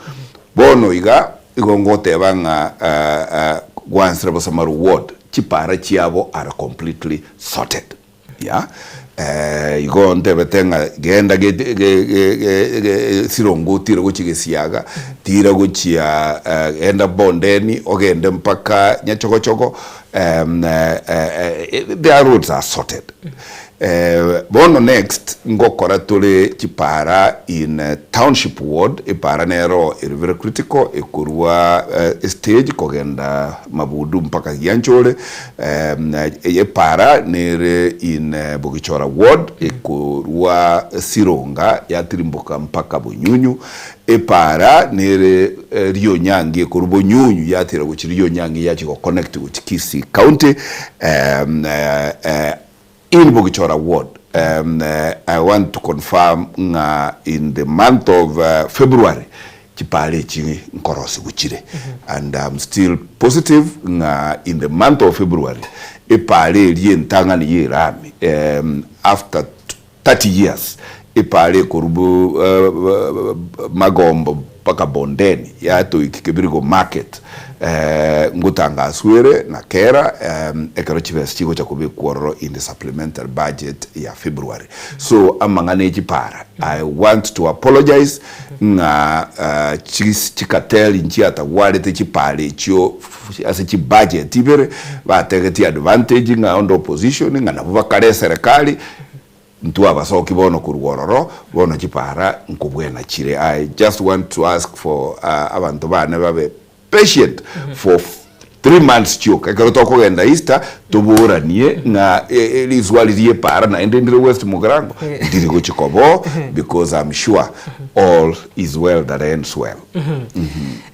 Bono iga, igo ngoteba ng'a gwansera Bosamaro ward chipara chiabo are completely sorted. Yeah, igo ntebete ng'a genda sirongo otire gochia gesiaga, tira gochia genda bondeni, ogende mpaka nyachogochogo, their roads are sorted. Bono next ngokora tore chipara in township ward, epara nero ere very critical ekorwa estage kogenda Mabudu mpaka Gianchore, epara nere in Bogichora ward ekorwa Sironga yatirimboka mpaka Bonyunyu, epara nere Rionyangi ekorwa Bonyunyu yatira gochia Rionyangi yachia go connect gochia Kisii county in Bogichora ward. I want to confirm ng'a in the month of February chipara echi nkorosigwa chire and I'm still positive ng'a in the month of February epara eria entang'ani ya erami after 30 years epara ekorwa Magombo mpaka Bondeni yatoiki Kebirigo market ngotangaswa ere na kera ekero chibesa chigocha kobekwa ororo in the supplementary budget ya February. So amang'ana e chipara I want to apologize ng'a chikateli nchiatagwarete chipara echio ase chibudget ibere bategetie advantage ng'a onde opposition ng'a nabwo bakare eserekari ntwabasoki bono korwa ororo bono chipara nkobwena chire. I just want to ask for abanto bane babe patient for 3 months chioka ekero tokogenda Easter toboranie ng'a riswali ria epara naende ndire West Mugirango ndiri gochi kobo because I'm sure all is well that ends well.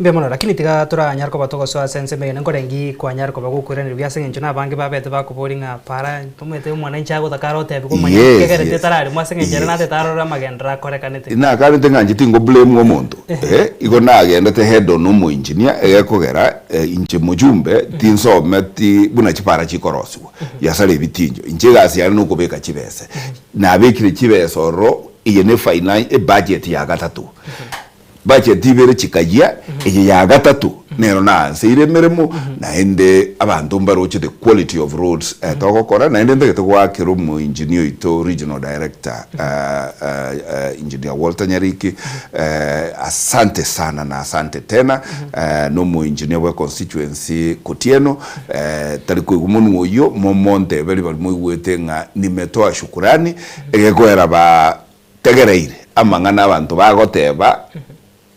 Mbuya mono, lakini tiga toranyare koba togosoa ase ensemo eye nkorengi kwanyare koba gokoiraneria ase eng'encho na abange babete bakoboria ng'a para omanyete omwananchi agotaka are otebiwa omanye kegerete etararemwa ase eng'encho ere natete arore amagenderero akorekanete. Nakarete ng'a inche tingo blame omonto igo nagendete head on omoengineer egekogera inche mochumbe tinsometi buna chipara chikorosiwa yasara ebitinjo inche egasi yane nokobeka chibese nabekire chibesa ororo eye ne finan ebudget ya gatato. Budget ibere chikayia, eye ya gatato nero naanseire emeremo, naende abanto mbaroche the quality of roads togokora, naende ntagete goakera omoengineer oito regional director Engineer Walter Nyariki asante sana na asante tena na omoengineer bwe constituency Kotieno tari koigwa monwe oyio momonteberi baria moigwete ng'a nimetoa shukurani egekoera ba Tegereire amang'ana abanto bagoteba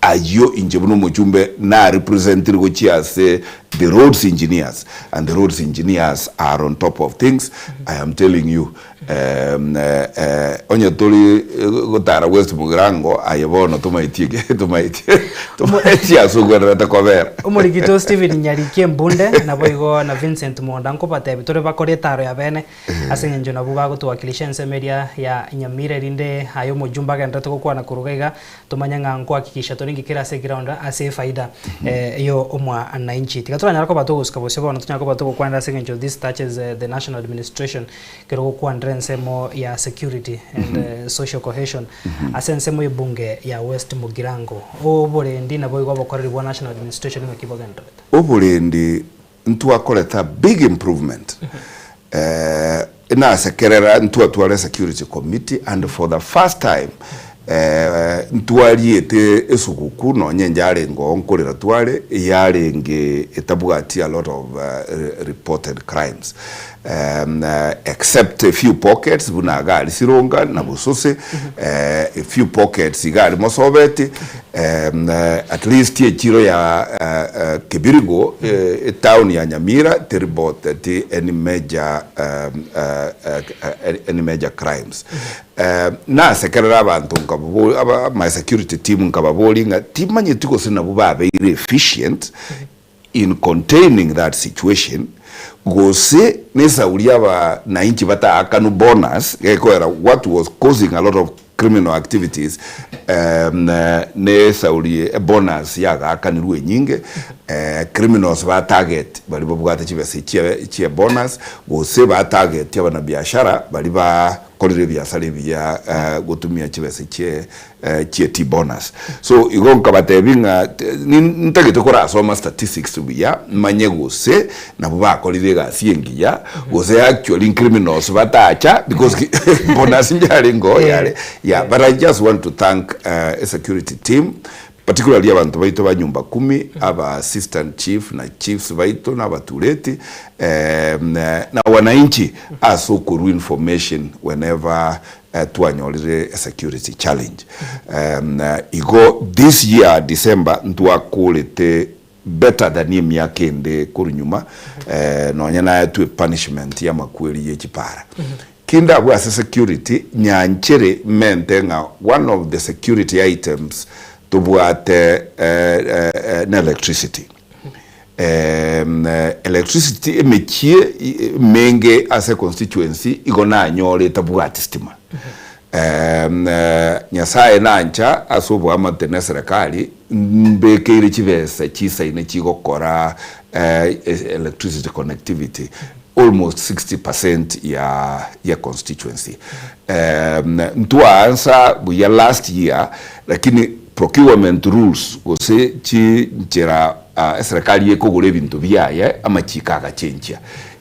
ayio inche buna omochumbe na representire gochia ase the roads engineers and the roads engineers are on top of things I am telling you onye tori gotara West Mugirango aye bono tomaeti tomaeti tomaeti ase ogwenerete kobera. Omorikito Stephen Nyariki Embunde naboigo na Vincent Monda nkobatebi tore bakore etaro ya bene Ase engencho nabwo bagotowakilisha ensemo eria ya Nyamira erinde aye omojumbe agenderete gokwana korwa iga iga tomanye ng'a nkohakikisha tore nki kere ase eground ase efaida yo omwananchi. Tiga toranyare koba togosuka bosio bono tonyare koba togokwanera ase engencho this touches the national administration ekero ogokwanera ensemo ya security and social cohesion ase ensemo y'ebunge ya West Mugirango. Oborendi naboigo obokoreri bwa national administration ng'aki bogendererete? Oborendi ntwakorete a big improvement nasekerera ntwatware security committee and for the first time Eh, ntwariete esuguku nonye inche arenge oo nkorera tware, yarenge etabwati a lot of reported crimes except a few pockets buna iga aria Sironga na Bosose, a few pockets iga aria Mosobeti, at least echiro ya Kebirigo, etown ya Nyamira teriboteti any major any major crimes. Nasekerera abanto nkababori aba my security team nkababoria ng'a timanyeti gose nabwo babeire efficient in containing that situation gose nesauri abanainchi bataakanwe bonus gekoera what was causing a lot of criminal activities nesauri ebonus yagaakanirwe enyinge criminals ba target baria babwate chibesa chie bonus gose ba target abanabiashara baria ba Korire ebiasara ebiya gotumia chibesa chie chie T-bonus. So igo nkabatebia ng'a ntagete korasoma statistics buya manye gose nabwo bakorire egasi engiya gose actually criminals batacha because bonus njarenge oo yare yeah but I just want to thank a security team Particularly abanto baito ba nyumba kumi, aba assistant chief na chiefs baito na abatureti na wananchi ase okorua information whenever twanyorire a security challenge. Igo this year December ntwakorete better than emiaka ende korwa nyuma nonya naetwe punishment y'amakweri ye chipara. Kinde abwo ase security nyanchere mente ng'a one of the security items tobwate ne electricity. Electricity emechie emenge ase constituency igo nanyore etabwati stima. Nyasaye nancha ase oboamate ne serikali mbekeire chibesa chisaine chigokora electricity connectivity almost 60 percent ya ya constituency. Ntwaansa buya last year lakini procurement rules gose chinchera eserekari ekogora ebinto biaye amachiko agachenchia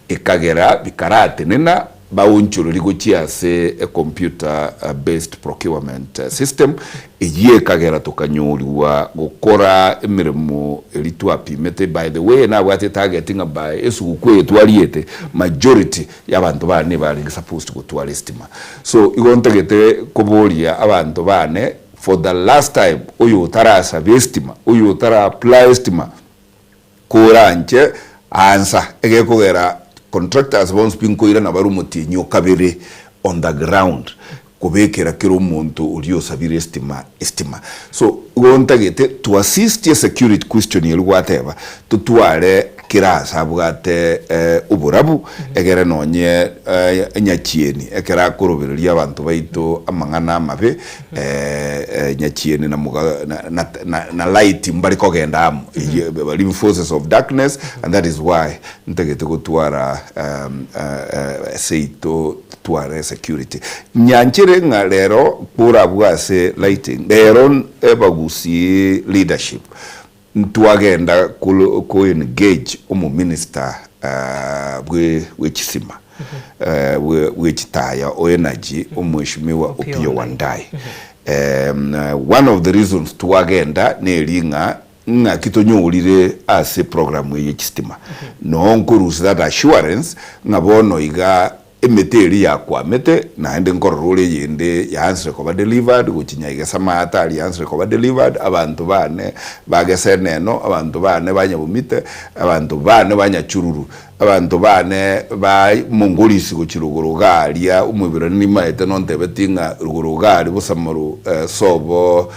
ekagera bikaratenena Baonchoreri gochia ase e computer based procurement system, eyio ekagera tokanyorigwa gokora emeremo eria twapimete. By the way nabwate etarget ng'a by esuguku eye twariete majority y'abanto bane barenge supposed gotwara estima. So igo ntagete koboria abanto bane for the last time oyo otarasaba estima, oyo otara apply estima, Koranche ansa egekogera contractors bonsi pi nkoirana bare omotienyi o kabere on the ground kobekera kera omonto oria osabire estima estima. So igo ntagete to assist ye security question eria gwateba totware kera ase abwate oborabu egere nonye nyachieni ekero akorobereria abanto baito amang'ana amabe Nyachieni na muga na, na, na light mbare kogenda amo Eyio bari forces of darkness and that is why ntagete gotwara um, uh, uh, seito tware security nyanchere ng'a rero korabwo ase lighting rero ebagusie leadership ntwagenda ko, ko engage omominister uh, bwe bwechisima uh, bwe chitaya o energy omweshimiwa Opiyo Wandayi. Um, one of the reasons twagenda neri ng'a ng'aki tonyorire ase program eye chistima noo nkorusia that assurance ng'a bono iga Emete eria yakwamete, naende nkorora ore eyende yaansire koba delivered, gochia Nyaigesa amaate aria yaansire koba delivered, abanto bane ba Geseneno, abanto bane ba Nyabomite, abanto bane ba Nyachururu, abanto bane ba Mongorisi gochia rogoro iga aria, Omoiberania nimaete nontebetie ng'a rogoro iga aria Bosamaro sobo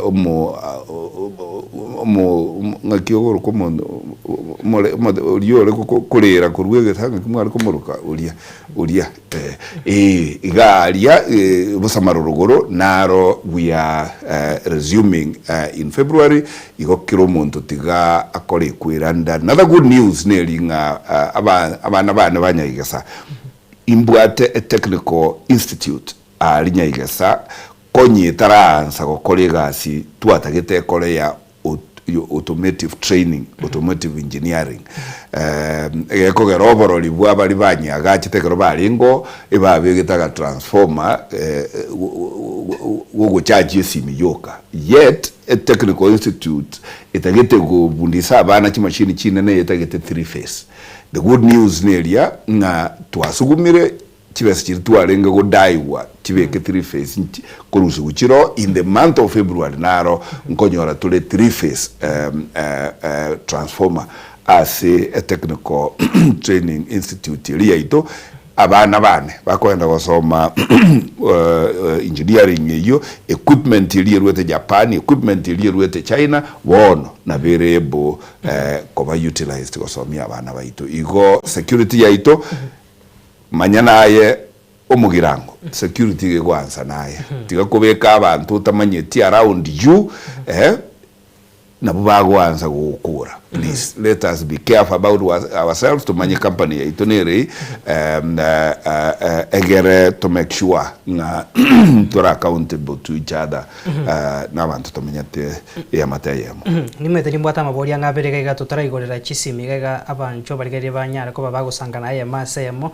omo omo ng'aki ogoroka omonto omore oria ore korera korwa egesaa ng'aki mware komoroka oria oria eh, iga aria bosamaro rogoro naro we are resuming in February, igo kera omonto tiga akore ekwera. And another good news neri ng'a abana bane ba Nyaigesa imbwate e technical institute Aria Nyaigesa, konya etaraansa gokora egasi twatagete ekore ya Automotive Training, Automotive Engineering. Egekogera oborori bwa baria banyeagachete ekero barenge oo, ebabegete agatransformer gogochachi esimi yoka. Yet, etechnical institute etagete kobundisa abana chimashini chinene etagete 3 phase. The good news neria ng'a twasugumire Chibesa chiria twarenge godaigwa chibeke three phase nchi korusigwa chiroo in the month of February naro nkonyora tore three phase transformer ase etechnical training institute eria yaito. Abana bane bakogenda gosoma engineering eyio, equipment eria erwete Japan, equipment eria erwete China, bono nabo ere able koba utilized gosomia abana baito. Igo security yaito. Manya naye omogirango, security iga egoansa naye. Tiga kobeka abanto otamanyeti around you eh, nabwo bagoansa gogokora. Please, let us be careful about ourselves, tomanye company yaito nerei, egere to make sure ng'a tore accountable to each other na abanto tomenyete eamate eyemo. Nimanyete nimbwate amaborio ang'e abere iga iga totaraigorera chisimi iga iga abanchwa barigereria banyare koba bagosangana eyemo ase eyemo.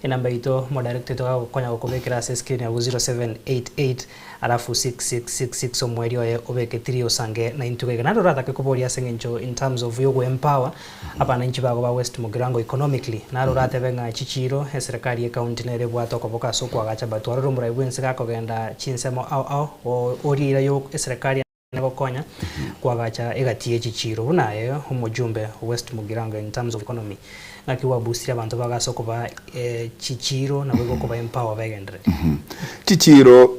Enamba yaito omodirector oito gagokonya gokobekera ase escreen abwo 0788 alafu 6666 omoerio oye obeke three osange naintwe iga iga. Naende oratake koboria ase eng'encho in terms of yogoempower abananchi bago ba West Mugirango economically naro oratebe ng'a chichiiro eserekari ye county nere ebwate okoboka ase okoagacha but twarorire omorai bwense gakogenda chinsemo ao ao oria eira yo eserekari Gokonya koagacha egati ye chichiiro buna aye omojumbe o West Mugirango in terms of economy ng'aki gwaboostire abanto bago ase okobaa chichiiro naboigo okoba empower begenderere. Chichiiro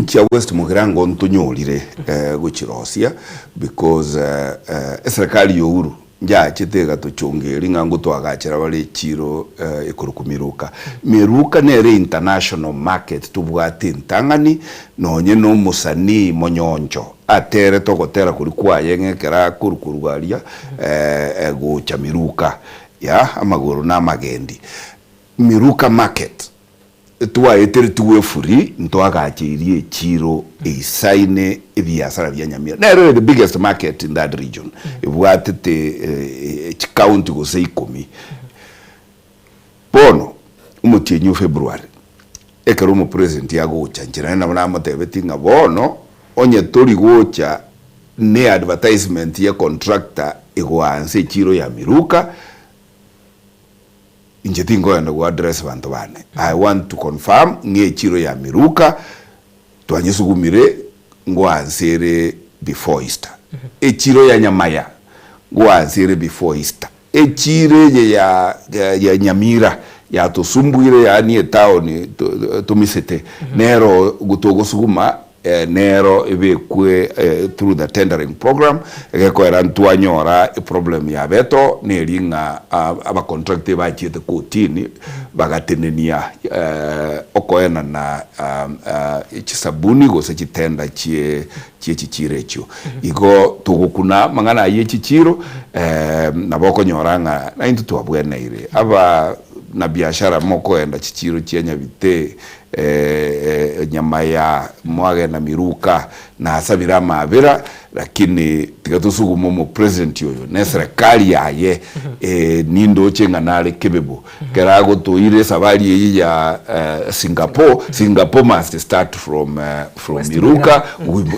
chia West Mugirango ntonyorire gochirosia because eserekari ya Uhuru Njaachete egatochongeria ng'a ngotwagachera bare echiiro ekorokwa Miruka. Miruka nere international market tobwate entang'ani, nonye na omosanii monyoncho aterete ogotera koria kwaye ng'a ekero akorwa korwa aria gocha Miruka, yah, amagoro na amagendi. Miruka market. Twaeteretigwe efuri ntwagacheirie echiiro eisaine ebiasara bia Nyamira. Nero ere the biggest market in that region ebwatete chicounty gose ikomi. Bono omotienyi o February ekero omopresident agocha inche naende nabo namotebetie ng'a bono onye tori gocha ne advertisement ye contractor egoansa echiiro ya Miruka, Inche tinkoenda go address banto bane, I want to confirm ng'a echiro ya Miruka twanyesugumire ngoanse ere before Easter. Echiro ya Nyamaya ngoanse ere before Easter. Echiro eye ya ya Nyamira yatosumbuire yaani etown tomisete nero togosuguma Nero ebekwe through the tendering program, egekoera ntwanyora eproblem yabeto neri ng'a abacontractor ebachiete kotini bagatenenia okoenana chisabuni gose chitender chie chie chichiro echio. Igo togokuna amang'ana ayio echichiro nabo okonyora ng'a naintwe twabweneire aba na biashara mokoenda chichiro chia Nyabite Enyama ya mwagenda miruka nasabire amabera lakini tiga tosugume omopresident oyo ne serikali yaye nindoche ng'a nare kebebo ekero agotoira esabari eyio ya Singapore, Singapore must start from from Miruka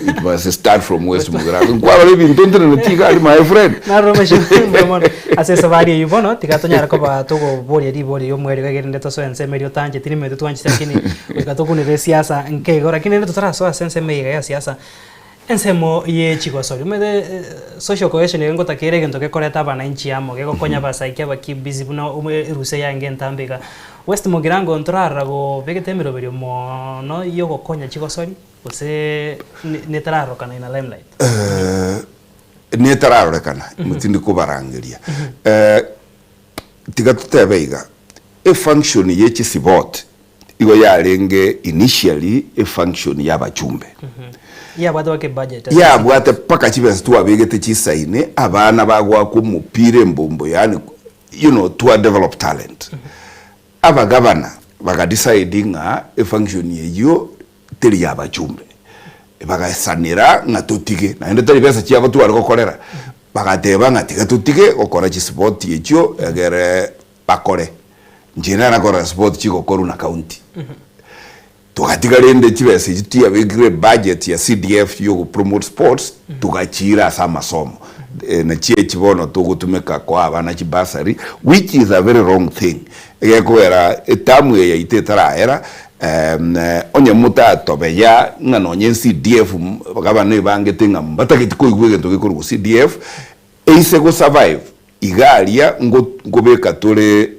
it must start from West Mugirango nkwarora ebinto nteneneti iga aria my friend. Naroro mheshimiwa mbuya mono ase esabari eyio bono tiga tonyare koba togoboria riborio ria omweri iga erinde tosoe ensemo eria otancheti nimanyete twanchete lakini goika tokunere esiasa nke igo lakini rende totarasoa ase ensemo eye iga ya siasa, ensemo ye chigosori omanyete social cohesion iga ngotakeire egento gekoreta abananchi amo gegokonya abasaiki abakimbizi buna erusa eyange entambe iga. West Mugirango ntorarora gobegete emeroberio mono yogokonya chigosori gose netararorokana in a limelight? Netararorekana, tindi kobarangeria. Tiga totebe iga, efunction ye chisiboti igo yarenge initially efunction ya abachumbe. Yabwate mpaka ebudget. Yabwate mpaka chibesa twabegete chisaini, abana bagoakwa omopira embombo yaani you know twa develop talent. Abagavana baga decide ng'a efunction eyio teri ya abachumbe. Bagaesanera ng'a totige, naende tari besa chiabo tware gokorera, bagateba ng'a tiga totige gokora chisipoti echio egere bakore. Inche nare nakorora sipoti chigokorwa na county. Togatiga rende chibesa echio tiabekirwe ebudget ya CDF ya ogopromote sports, togachiira ase amasomo. Nachi echi bono togotumeka koa abana chibursary, which is a very wrong thing. Egekogera etamu eye yaito etarahera, onye motatobeya ng'a nonye CDF gavana ebangete ng'a mbatageti koigwa egento gekorwa CDF, eise go survive iga aria nkobeka tore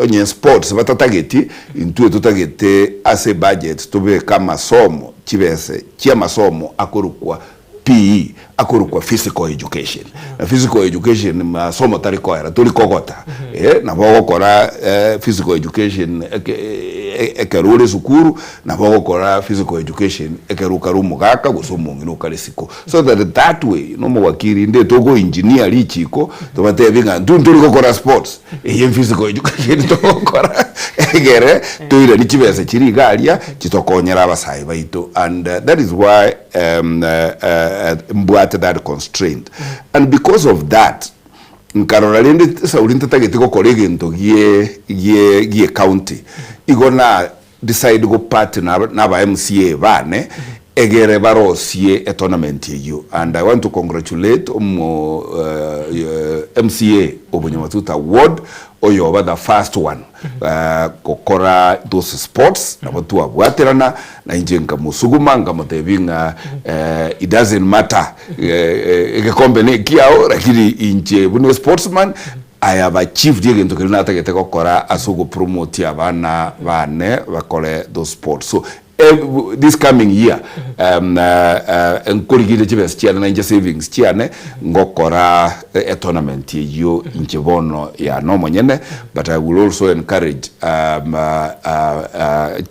onye sports batatageti, intwe totagete ase ebudget tobeke amasomo chibese chiamasomo akorokwa PE akorokwa physical education. Na physical education masomo tari koera, tori kogota. Eh, nabo ogokora physical education ekero ore esukuru, nabo ogokora physical education ekero okare omogaka gose omong'ina okare isiko. So that that way, na omowakiri inde togo engineer richiko, tobatebie ng'a intwe ntori gokora sports, eye physical education togokora egere toiranie chibesa chiria iga aria chitokonyere abasae baito and that is why mbwate that constraint and because of that nkarora rende Sauli ntatagete gokora egento gie gie gie county igo na decide go partner na aba MCA bane egere barosie etournament eyio and I want to congratulate omo MCA o Bunyamatuta ward oyoba the first one gokora those sports nabo twabwaterana na inche nkamosuguma nkamotebia ng'a it doesn't matter egekombe ne ekiao lakini inche buna esportsman I have achieved egento keria natagete gokora ase ogopromotia abana bane bakore those sports so This coming year nkorigereria chibesa chiane na inche savings chiane ngokora etournament eyio inche bono yane omonyene but I will also encourage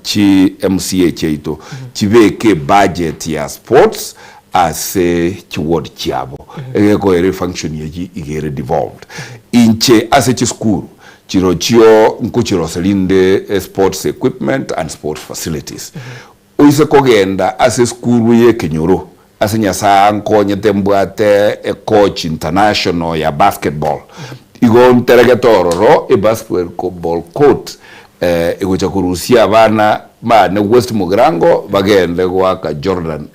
chi MCA chiaito chibeke ebudget ya sports ase chiward chiabo egekoera efunction eyio iga ere devolved. Inche ase chisukuru Chirochio nkochirosia rinde sports equipment and sports facilities. Oise kogenda ase esukuru y'ekenyoro ase Nyasae ankonyete mbwate ecoach international ya basketball, igo nteregete ororo ebasketball court egocha korusia abana bane West Mugirango bagende goaka Jordan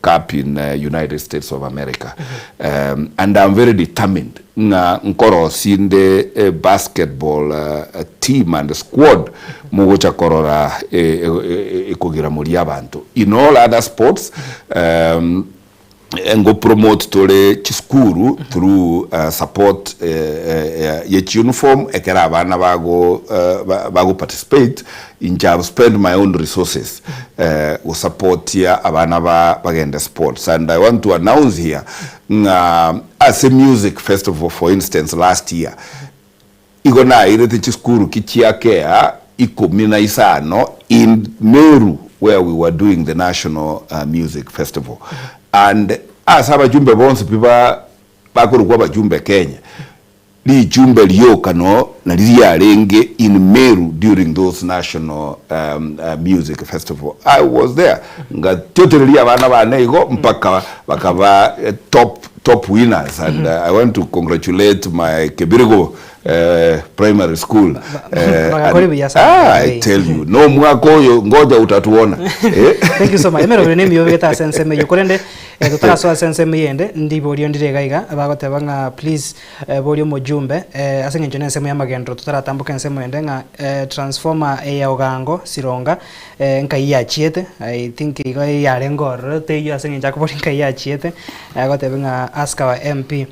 Cup in United States of America. And I'm very determined Ng'a nkorosie inde ebasketball team and squad mogocha korora ekogira moria abanto. In all other sports ngo promote tore chisukuru through support ye chiuniform ekero abana bago bago participate inche I have spent my own resources gosapotia abana bagende sports and I want to announce here Ng'a ase music festival for instance last year, igo nairete chisukuru ki chia kea ikomi na isano in Meru where we were doing the national music festival and ase abachumbe bonsi pi ba bakorokwa abachumbe Kenya, Richumbe rioka no nari riarenge in Meru during those national music festival. I was there ngatiotereria abana bane igo mpaka bakaba top top winners and I want to congratulate my Kebirigo primary school Bagakora buya sana. Ah, I tell you no omwaka oyo ngoja utatuona eh. Thank you so much. Emeroberi nemiyo obegete ase ensemo eyio korende eh, totarasoa ase ensemo eyende ndiborio ndire iga iga bagoteba ng'a please Boria omojumbe, ase engencho nensemo y'amagenderero totaratamboka ensemo ende ng'a transformer eye Ogango Sironga nkai yachiete, I think igo yarenge ororo teiyo ase engencho akoboria nkai yachiete, agoteba ng'a ask our MP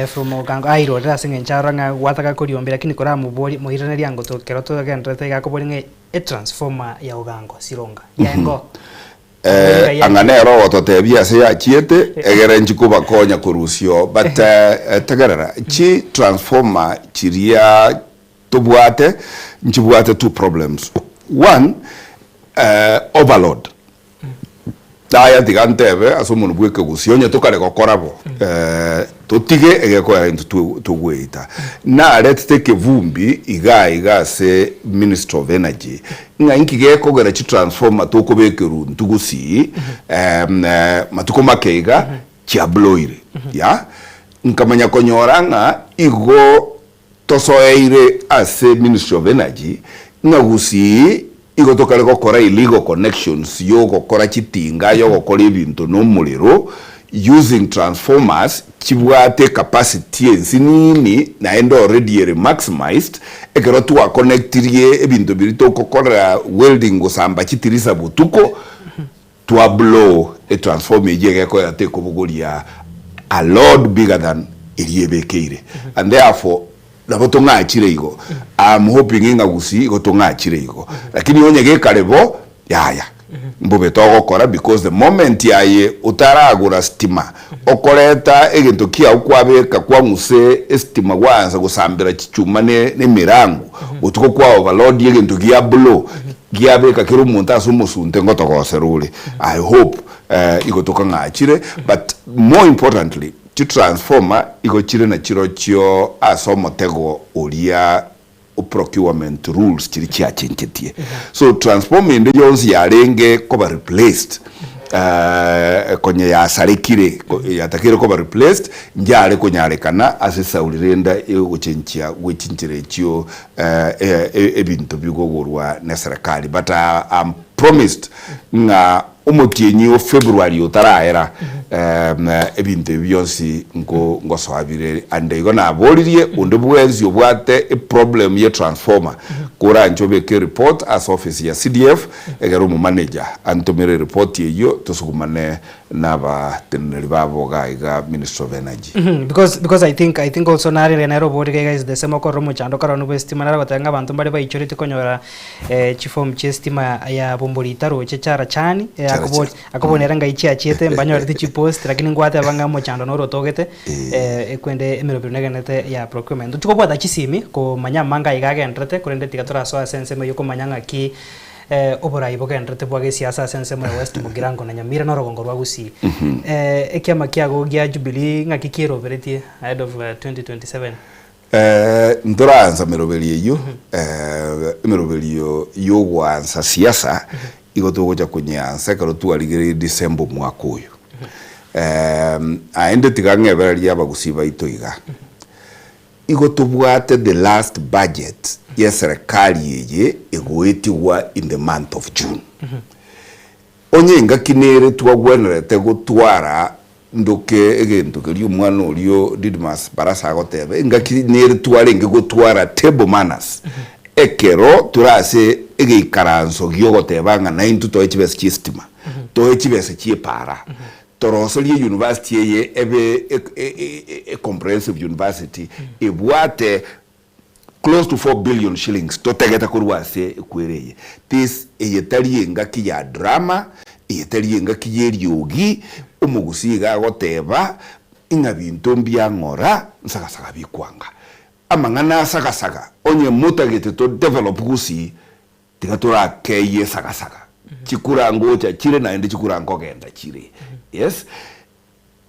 from Ogango airorere ase engencho arora ng'a gwataka koriombia lakini koramoborie moiranerie ango to ekero togendererete iga akoboria ng'a etransformer ya Ogango Sironga yaengo. Eh, anga nere ogototebia ase yachiete, egere nchi kobakonya korusia oo. But eh, tegerera, chi transformer chiria tobwate, nchibwate two problems. One, eh, overload. Yaya tiga ntebe ase omonwe bwa ekegusii onye tokare gokora bo, totige egekoera intwe twe togweita. Naretete ekevumbi igaa iga ase Ministry of Energy ng'a inki gekogera chitransformer tokobekerwa intwe gusii matuko make iga chiabloire ya. Nkamanya konyora ng'a igo Tosoeire ase Ministry of Energy ng'a gusii igo tokare gokora illegal connections yogokora chitinga yogokora ebinto nomorero using transformers chibwate ecapacity ensinini naende already ere maximized ekero twaconnectirie ebinto biria togokorera welding gosamba chitirisa botuko twa blow etransformer eyio egekoera tekobogoria a load bigger than eria ebekeire and therefore nabo tong'achire igo am hoping ng'a gusii igo tong'achire igo lakini onye gekare bo yaya mbobe togokora because the moment aye otaragora stima okoreta egento kiago kwabeka kwang'use estima gwaansa gosambera chichuma ne emirango botuko kwa overload egento gia blow Giabeka kera omonto ase omosunte ngotogosera ore. I hope igo tokang'achire but more importantly chitransformer igo chire nachirochio ase omotego oria o procurement rules chiria chiachenchetie. So transformer ende yonsi yarenge koba replaced konye yasarekire yatakeire koba replaced njare konyarekana ase esauri rende egochenchia gwe chinchera echio ebinto bikogorwa neserekari but am promised ng'a omotienyi o February otarahera ebinto ebi bionsi ngosoa bire and igo naboririe onde bwensi obwate eproblem ye transformer koranche obeke ereport ase office ya CDF egere omomanager antomere ereport eyio tosugumane Nabateneneri babo iga iga Ministry of Energy. Because because I think I think also narire nere oborire iga is the same okorora omochando okorora bwa estima nare goteba ng'a abanto mbare baichoreti konyora chiform chia estima ya bombori itaroche charachani akobori akobori nere ngai chiachiete mbanyoreti chipost lakini ngwateba ng'a omochando noro otogete ekwende emeroberi negenete ya procurement. Tochi kobwata chisimi komanya amanga aiga agenderete korende tiga torasoe ase ensemo eywo komanya ng'aki Oborai bogenderete bwa gesiasa ase ensemo ya West Mugirango na Nyamira na orogongo rwa Gusii. Ekiama kiago gia Jubilee ng'aki kieroberetie ahead of 2027? Ntoraansa emeroberio eyio, emeroberio y'ogoansa siasa igo togocha konyeansa ekero twarigereire December omwaka oyo. Aende tiga ng'ebererie abagusii baito iga. Igo tobwate the last budget ye serikali eye egoetigwa in the month of June. Onye engaki nere twagwenerete gotwara ndoke egento keria omwana oria Didmus Barasa agoteba, engaki nere twarenge gotwara table manners ekero tore ase egeikaranso giogoteba ng'a naintwe toe chibesa chia estima, toe chibesa chia epaara, Toroserie university eye ebe e comprehensive university ebwate close to 4 billion shillings totegete korwa ase ekwere eye. This eye tari engaki ya drama, eye tari engaki ya eriogi, omogusii iga agoteba ing'a binto mbiang'ora nsagasaga bikwanga. Amang'ana asagasaga onye motagete to develop gusii Tiga torakeyie esagasaga, chikura ngocha chire naende chikura nkogenda chire. Yes,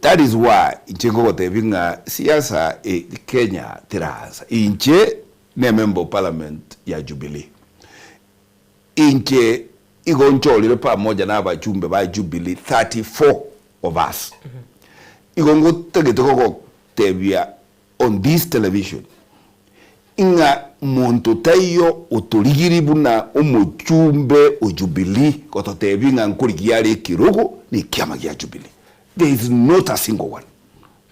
that is why inche nkogotebia ng'a siasa e Kenya teraansa. Inche ne member of parliament ya Jubilee. Inche igo nchorire pamoja na abachumbe ba Jubilee 34 of us. Igo ngotagete kogotebia on this television ng'a monto taiyo otorigiri buna omochumbe o Jubilee gototebia ng'a nkorigia are ekerogo na ekiama gia Jubilee. There is not a single one.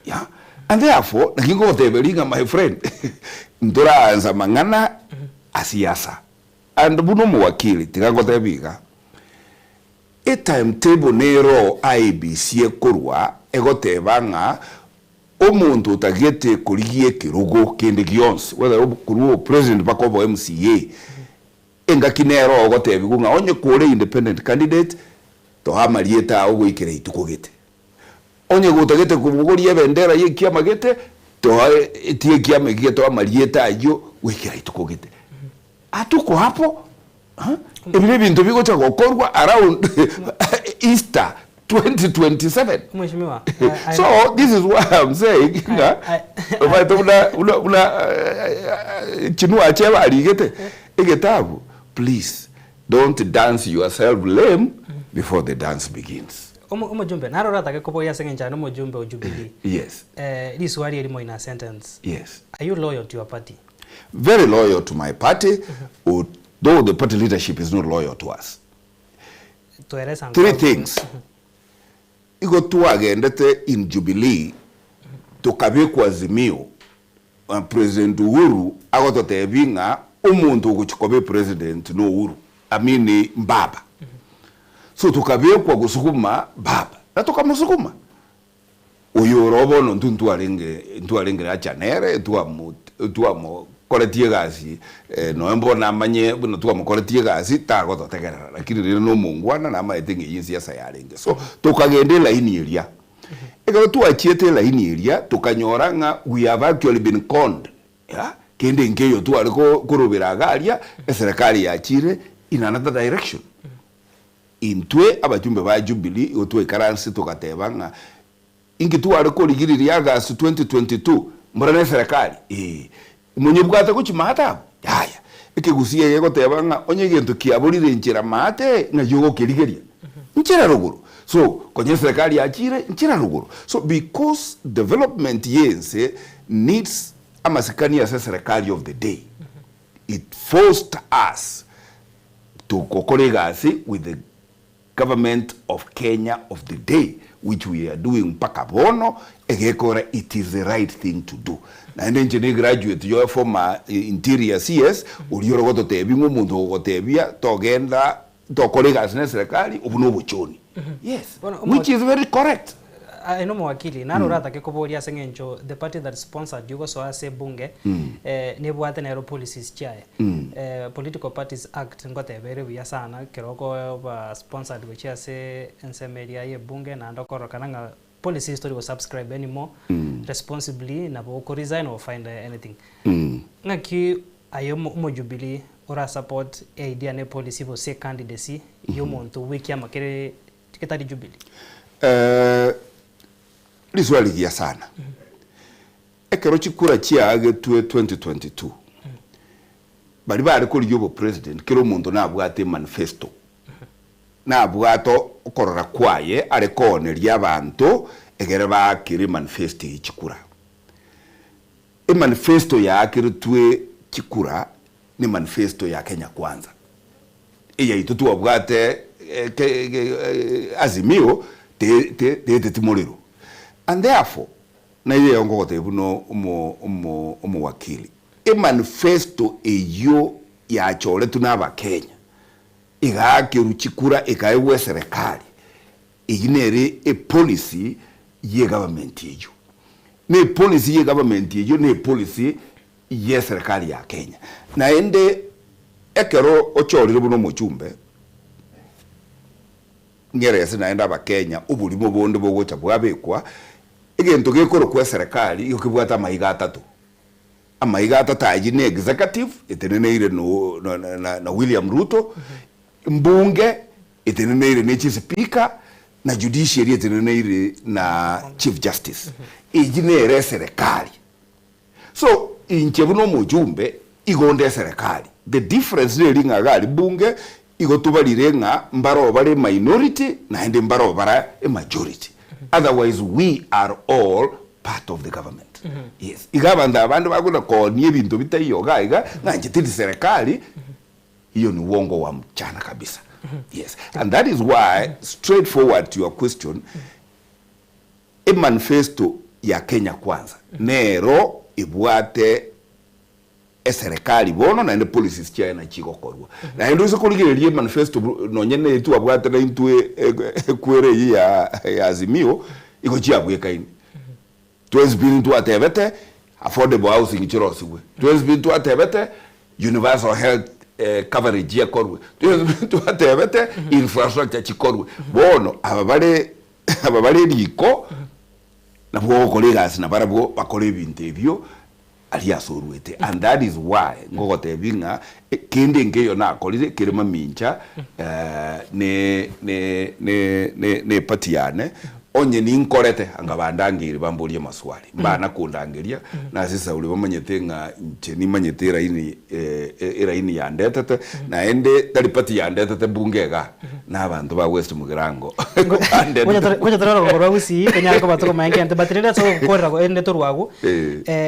Yeah. And therefore, naki nkogoteberia ng'a my friend, ntoraansa amang'ana a siasa. And buna omowakili, tiga ngotebie iga, etimetable nero IEBC ekorwa egoteba ng'a Omonto otagete korigia ekerogo kende gionsi, whether korwa obopresident mpaka obo MCA, engaki nero ogotebigwa ng'a onye kore independent candidate, toa amarieta ao goikera rituko gete. Onye gotagete kobogoria ebendera ya ekiama gete, toa etie ekiama eki getoe amarieta ayio goikera rituko gete. Hatuko hapo, ebi nebinto bigocha gokorwa around Easter. 2027. Mheshimiwa, So this is why I'm saying ng'a omanyete buna buna buna Chinua Achebe arigete egetabu, please don't dance yourself lame before the dance begins. Omo- omojumbe naro oratake koboria ase eng'encho aye nomojumbe o Jubilee. Yes. Eh, riswali erimo in a sentence. Yes. Are you loyal to your party? Very loyal to my party, although the party leadership is not loyal to us. Tweresa Three nkobu. things. Igo twagendete in Jubilee tokabekwa Azimio, President Uhuru agototebia ng'a omonto ogochia koba epresident no Uhuru, I mean Mbaba. So tokabekwa gosuguma Baba, na tokamosuguma. Oyo oro bono intwe ntwarenge ntwarengere acha nere, twamo twamokoretie egasi nonya bono amanye buna twamokoretie egasi tagototegerera, lakini rende na omongwana namaete ng'a eyio esiasa yarenge. So tokagenda elaini eria. Ekero twachiete elaini eria, tokanyora ng'a we have actually been conned, yeah, kende nkeiyo tware ko korobera iga aria, eserekari yachire in another direction. Intwe abachumbe ba Jubilee igo twaikaranse togateba ng'a inki tware korigireria August 2022 mbora neserekari? Ee. Monyebwate gochia maate abwo? Yaya. Ekegusii eke gegoteba ng'a onye egento kiaborire enchera maate ng'ai ogokerigeria? Nchera rogoro. So, konya eserekari yachire nchera rogoro. So because development yense needs amasikani ase eserekari of the day, it forced us Togokora egasi with the government of Kenya of the day which we are doing mpaka bono egekora it is the right thing to do. Naende inche ne graduate yo former interior CS oria ore gototebia ng'a omonto ogogotebia togenda tokora egasi ne serikali obwo na obochoni. Yes, which is very correct. Aye nomowakili, naro oratake koboria ase eng'encho the party that sponsored you gosoa ase ebunge nebwate nero policies chiaye. Political Parties Act ngoteba ere buya sana ekero okoba sponsored gochia ase ensemo eria ya ebunge naende okororokana ng'a policies tori go subscribe anymore responsibly nabo oko resign or find anything. Ng'aki aye omo omojubilee ora support eidea na epolicy gose ecandidacy ya omonto bwa ekiama kere Getari Jubilee. Eh, riswali rigiya sana. Ekero chikura chiaagetwe 2022, baria bare korigia obopresident kera omonto nabwate emanifesto, nabwate okorora kwaye are kooneria abanto egere baakere emanifesto eye chikura. Emanifesto yaakeretwe chikura ne manifesto ya Kenya Kwanza. Eyaito twabwate Azimio teeteti morero. And therefore, naye ngogotebia buna omowakili, emanifesto eyio yachoretwe na abakenya, egaakerwa chikura ekaegwa eserekari, eyio nere epolicy ye government eyio. Na epolicy ye government eyio ne epolicy y'eserekari ya Kenya. Naende ekero ochorire buna omochumbe, ng'erese naende Abakenya oborimo bonde bogocha bwabekwa, egento gekorokwa eserekari igo kebwate amaiga atato. Amaiga atato ayio ne executive eteneneire no na na William Ruto, mbunge eteneneire ne chispeaker, na judiciary eteneneire na chief justice. Eyio nere eserekari. So inche buna omochumbe igo onde eserekari. The difference neri ng'a iga aria bunge igo tobarire ng'a mbaroo bare eminority naende mbaroo bare emajority. Otherwise we are all part of the government. Yes. Iga abanto abande bakona koonia ebinto bitaiyo iga iga ng'a inche tindi serekari, hiyo ni uongo wa mchana kabisa. Yes. And that is why straight forward to your question, Emanifesto ya Kenya Kwanza nero ebwate eserekari bono naende policies chiaye nachi chigokorwa. Naende oise korigereria emanifesto nonye neye twabwate naintwe ekwere eyio ya ya Azimio igo chiabwekaine. Twensi pi ntwatebete affordable housing chirosigwe, twensi pi ntwatebete universal health coverage ekorwe, twensi pi ntwatebete infrastructure chikorwe. Bono aba bare Aba bare riko nabwo ogokora egasi nabarabwo bakore ebinto ebio. Aria ase oruete and that is why ngogotebi ng'a kende nkeiyo nakorire kere mamincha ne ne ne ne ne eparty yane onye ninkorete anga bandangeire bamborie amaswali mbana kondangeria nase esauri bamanyete ng'a inche nimanyete eraini eraini yandetete naende tari party yandetete bunge igaa na abanto ba West Mugirango bandetete. Gocha tore orogongo rwa Gusii tonyare koba tokomanya kende but rende ase ogokorera erinde torwe agwo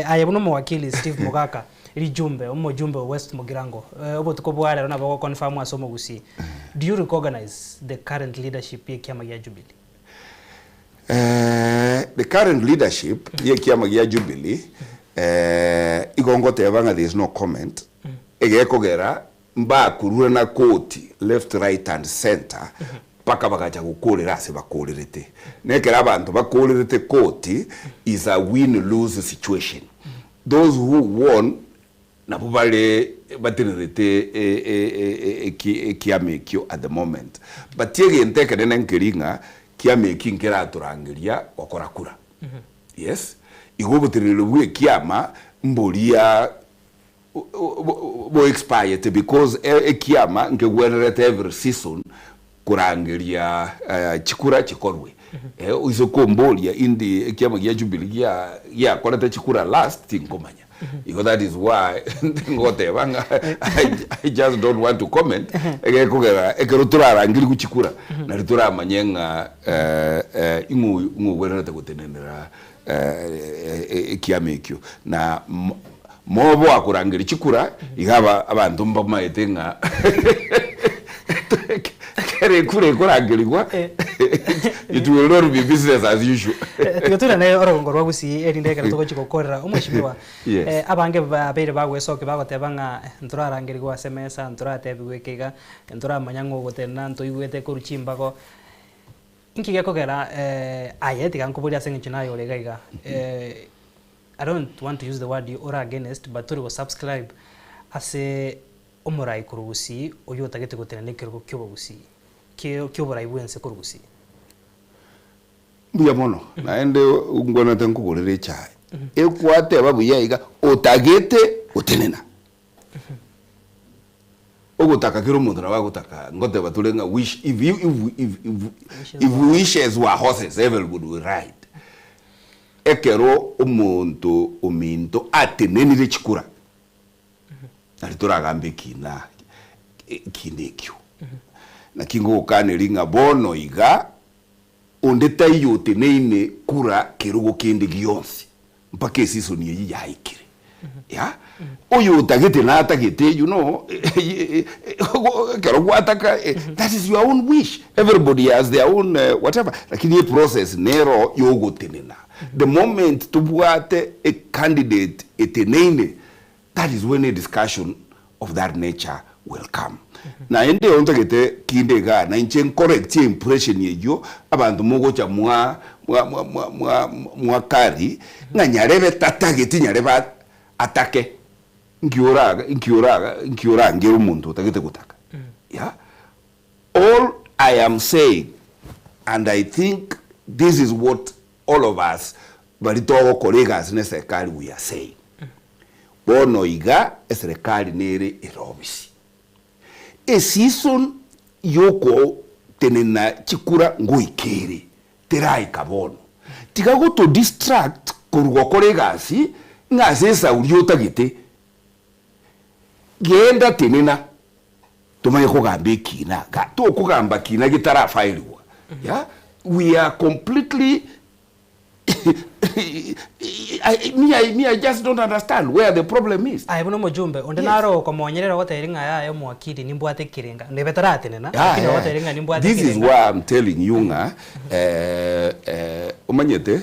aye buna omowakili Steve Mogaka rijumbe omojumbe o West Mugirango obotuko bwa rero nabo ogoconfirm ase omogusii do you recognize the current leadership ye ekiama gia Jubilee? The current leadership ye ekiama gia Jubilee igo ngoteba ng'a there is no comment egekogera Mbakurure na koti left right and centre mpaka bagacha gokorera ase bakorerete. Na ekero abanto bakorerete koti is a win lose situation. Those who won nabwo bare batenerete ekiama ekio at the moment. But egento ekenene nkeri ng'a kiama eki nkeratorangeria gokora kura. Yes, igo oboteneneri bwa ekiama mboria bo expirete because ekiama nkegwenerete every season korangeria chikura chikorwe. Oise komboria indi ekiama gia Jubilee gia giakorete chikura last tinkomanya. Igo that is why ngoteba ng'a I just don't want to comment egekogera ekero torarangerigwe chikura nari toramanye ng'a ing'o ing'o ogwenerete gotenenera ekiama ekio na mobo akorangeria chikura iga aba abanto mbamaete ng'a ekero ekura ekorangerigwa it will not be business as usual. Tiga toirane orogongo rwa Gusii erinde ekero togochia gokorera omweshimiwa Yes. abange babeire bagwesokia bagoteba ng'a ntorarangerigwa ase emesa, ntoratebigwa eke iga, ntoramanya ng'a ogotenena ntoigwete korwa chimbago. Inki gekogera aye tiga nkoborie ase eng'encho naye ore iga iga I don't want to use the word ore against but tori go subscribe ase omorai korwa Gusii oywo otagete gotenena ekerogo kiobogusii kioborai bwense korwa Gusii. Mbuya mono naende ngwenerete nkogorere echae ekwateba buya iga otagete gotenena. Ogotaka kera omonto nabo agotaka ngoteba tore ng'a wish if you if if if if wishes were horses everybody will ride. Ekero omonto ominto atenenire chikura nari toragambe ekina ekina ekio. Naki ngogokaneria ng'a bono iga onde taiyo oteneine kura kerogo kende gionsi mpaka eseason eyio yaikire yeah oyo otagete natagete you know ekero gwataka that is your own wish everybody has their own whatever lakini eprocess nero yogotenena the moment tobwate a candidate eteneine That is when a discussion of that nature will come. Naende ontagete kinde igaa na inche nkorectie impression eyio abanto mogocha mwa mwa mwa mwa mwa mwa carry ng'a nyarebe tatageti nyarebe atake nki ora nki ora nki orangere omonto otagete gotaka yeah all I am saying and I think this is what all of us Baria togokora egasi neserekari we are saying bono iga eserekari nere ere obisi. Eseason yokotenena chikura ngoika ere, teraika bono. Tiga goto distract korwa gokora egasi ng'a ase esauri otagete, genda tenena tomanye kogamba ekina, tokogamba kina getarafairiwa, yeah, we are completely I, me, I, me, I just don't understand where the problem is. Aye buna omojumbe, onde Yes. naro okomonyerera ogotebirie ng'a yaya omowakili nimbwate ekerenga, nebe taratenena, Ah, lakini eh. ogotebirie ng'a nimbwate This is ekerenga. why I'm telling you ng'a eh, eh, omanyete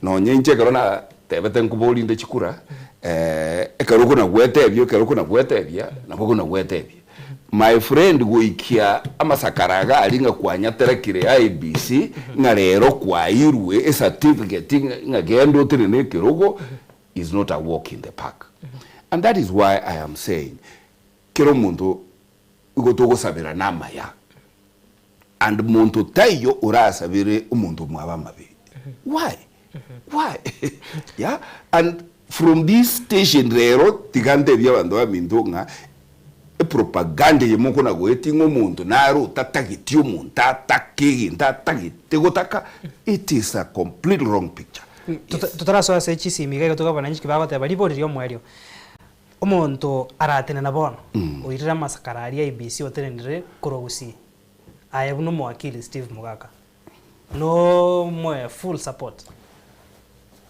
nonye inche ekero natebete nkoborie inde chikura eh, ekero okona gwetebia ekero okona gwetebia nabo okona gwetebia My friend goikia amasakara iga aria ng'a kwanyaterekire IEBC ng'a rero kwairwe e certificate ng'a genda otenene ekerogo is not a walk in the park. And that is why I am saying kera omonto igo togosaberana amaya and monto taiyo orasabere omonto omwabo amabe. Why? Why? Yeah? And. From this station rero tiga ntebie abanto baminto ng'a epropaganda eye mokona goetia ng'a omonto nare otatageti omonto atake egento atagete gotaka, it is a complete wrong picture. Yes. Totarasoa ase chisimi iga iga tokabana inchiki bagoteba ribori riomoerio, omonto aratenena bono oirire amasakara aria IEBC otenenire korwa Gusii, aye buna omowakili Steve Mogaka, Nomoe full support.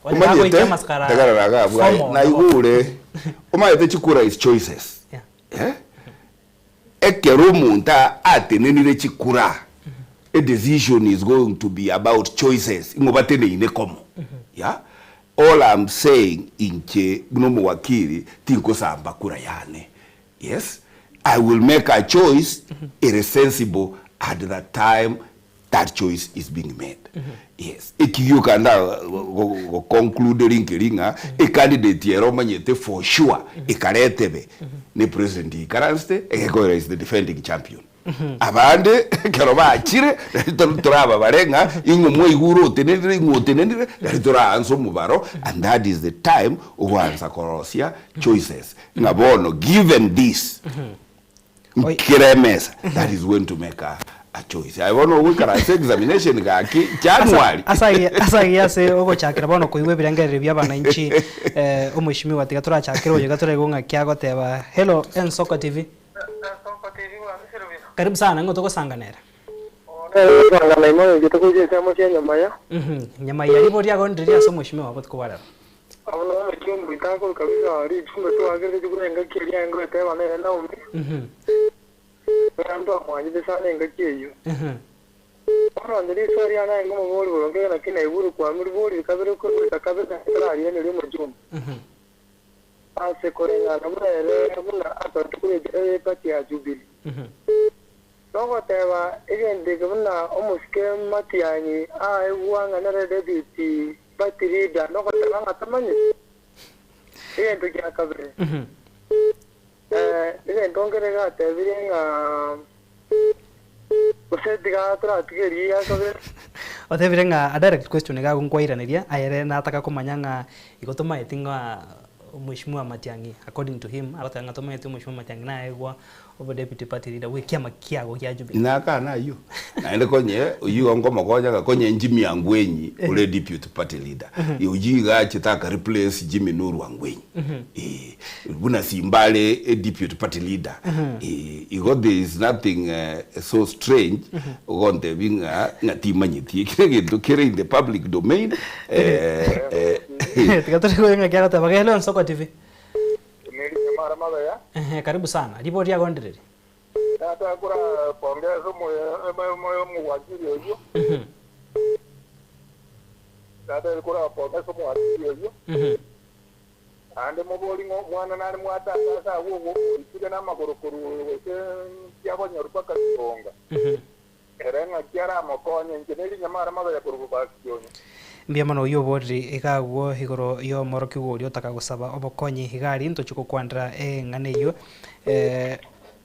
Onye Omanyete, gagoikia amasakara tegerera iga abwo aye, formal naigure, omanyete chikura is choices, Yeah. eh? Ekero omonto atenenire chikura, a decision is going to be about choices, ing'o bateneine komo, yeah? All I'm saying inche buna omowakili, tinkosamba kura yane, yes, I will make a choice ere sensible at the time that choice is being made. Yes, eki gioka nda go conclude rinkeri ng'a e candidate ere omanyete for sure ekaretebe ne president oikaransete egekoera is the defending champion. Abande ekero bachire nari torababare ng'a ing'o mwaigure otenenire ing'o otenenire nari toraanse omobaro and that is the time ogoansa korosia choices ng'a bono given this Nkere emesa, that is when to make a, a choice. Aye bono ogoikara ase examination gaki January. Ase ase ase ogochakera bono koigwa ebirengererio bia abananchi eh, omweshimiwa tiga torachakere oyo iga toraigwe ng'aki agoteba. Hello Ensoko TV. Karibu sana, ng'o togosanganera? Gosangana ime oyochete gocha ensemo chia Nyamaya. Nyamaya ribo riagondirie ase omweshimiwa botuko bwa rero. Abwo nabo omochie omoito akorwa kabisa richumbe twagerete buna engaki eria aye ngoteba nere Naomi, Abanto bamwanchete sana engaki eyio. Bono onye risoa riane aye nkomoboria boronge ng'a naki naigure kwang'u ribori rikabere goika kabere ntararigereria omochumba. Ase koreng'ana buna ere buna asoete korwa epati ya Jubilee. Nogoteba egento eke buna omosike Matiang'i aegwa ng'a nere deputy party leader nogoteba ng'a tamanyeti? Egento gia kabere, egento nkere gatebirie ng'a gose tiga toratiga eria ya kabere. Otebire ng'a a direct question iga agonkoiraneria aye ere nataka komanya ng'a igo tomaeti ng'a Mheshimiwa Matiang'i according to him agoteba ng'a tomaeti Mheshimiwa Matiang'i naegwa Obe deputy party leader bw'ekiama kiago gia Jubilee. Nakana ayio. Naende konye oyio igo nkomokonya ng'a konye Jimmy Angwenyi ore deputy party leader. Oyio iga achete aka replace Jimmy Nuru Angwenyi. Eh, buna Simba are e deputy party leader. Eh, igo there is nothing so strange ogontebi ng'a ng'a timanyeti. Ekio negento kere in the public domain eh, eh. Tiga tore koigwa ng'aki agoteba. Hello Nsoko TV. Neri nyamara amabaya. Ehe, karibu sana. Ribori riagondereri. Nataka kora pongeza omoyo omowakili oyio. Nataka kora pongeza omowakili oyio. Naende mobori ng'a omwana nare mwatata ase agwo oikire namagoro korwa gose kiabonyoru mpaka Sironga. Ere ng'aki aramokonye inche neri nyamara amabaya korwa bobasi-onye. Mbuya mono oyio oborire iga agwo igoro y'omorokigwa oria otaka gosaba obokonyi iga aria ntochie gokwanera eng'ana eyio.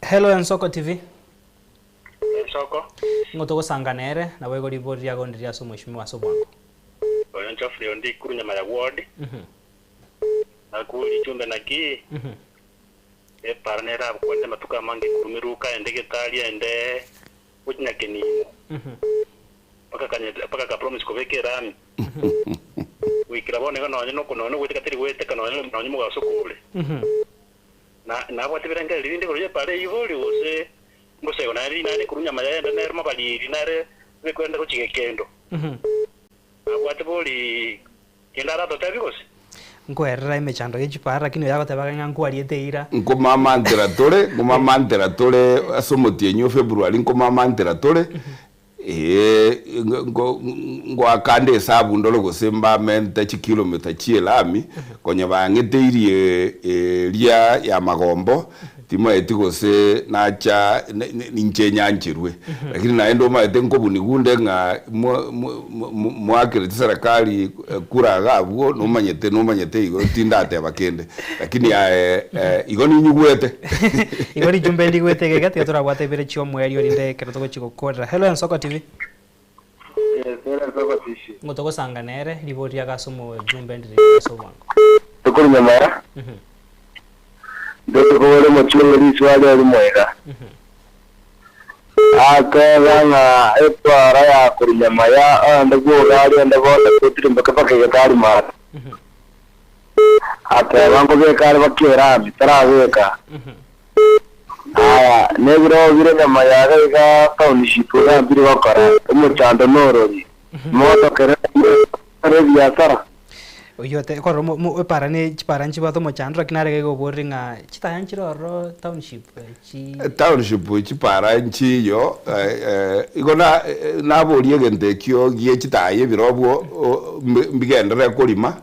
Hello Ensoko TV. Ensoko. Ng'o togosanga nere, naboigo ribori riagondirie ase omweshimiwa ase obwango. Oyo Geoffrey onde ikuru nyama ya ward. Nakwo richumbe naki epara nere abokwanete amatuko amange korwa meruka ende getari ende gochinya kenimo mpaka kanyete mpaka ka promise kobeka erami goikera bono iga nonye noko nonye goeteka teri goeteka nonye nonye mogaso kore na nabwate ebirengererio binde igoro y'epara eyio bori gose gose igo naende naende korwa nyama yaye nere mabariri nere ekwenda gochia gekendo nabwate bori kende aratotebi gose. Nkoerera emechando ye chipara, lakini oyo agotebaga ng'a nkwariete eira. Nkomamantera tore, nkomamantera tore ase omotienyi o February nkomamantera tore, ee, nko ngoaka nde esabu ndore gose mbamente chikilomita chia elami, konya bang'eteirie eria ya magombo, Timaeti gose nacha ninche nyancherwe, lakini naende omaete nkobunigwa nde ng'a moakere chiserekari kura iga abwo, nomanyete nomanyete igo tindateba kende, lakini aye igo ninyigwete. Igo rijumbe ndigwete iga iga tiga torabwate ibere chi'omoerio rinde ekero togochia gokorera. Hello Ensoko TV. Yes, hello Ensoko TV. Ng'o togosanga nere, ribori riago ase omojumbe ndire ase obwango. Tokori nyamaya. Ndoche kobora omochungu riswali erimo iga. Ateba ng'a etwara ya korwa nyamaya onde bw'ogari onde boda totirimboke mpaka egetari maate. Ateba nkobeka are baka erami, tarabeka. Aya, nebirogo bire nyamaya iga iga township iga mbiri gokora, omochando norori. Motokere ebiasara. Oyio te korora mo mo epara ne chipara nchibwate omochando lakini arege iga oborire ng'a chitaya nchire ororo township chi Township chipara nchiyo igo na naboria egento ekio gie chitaya ebirobwo mbigenderere korima,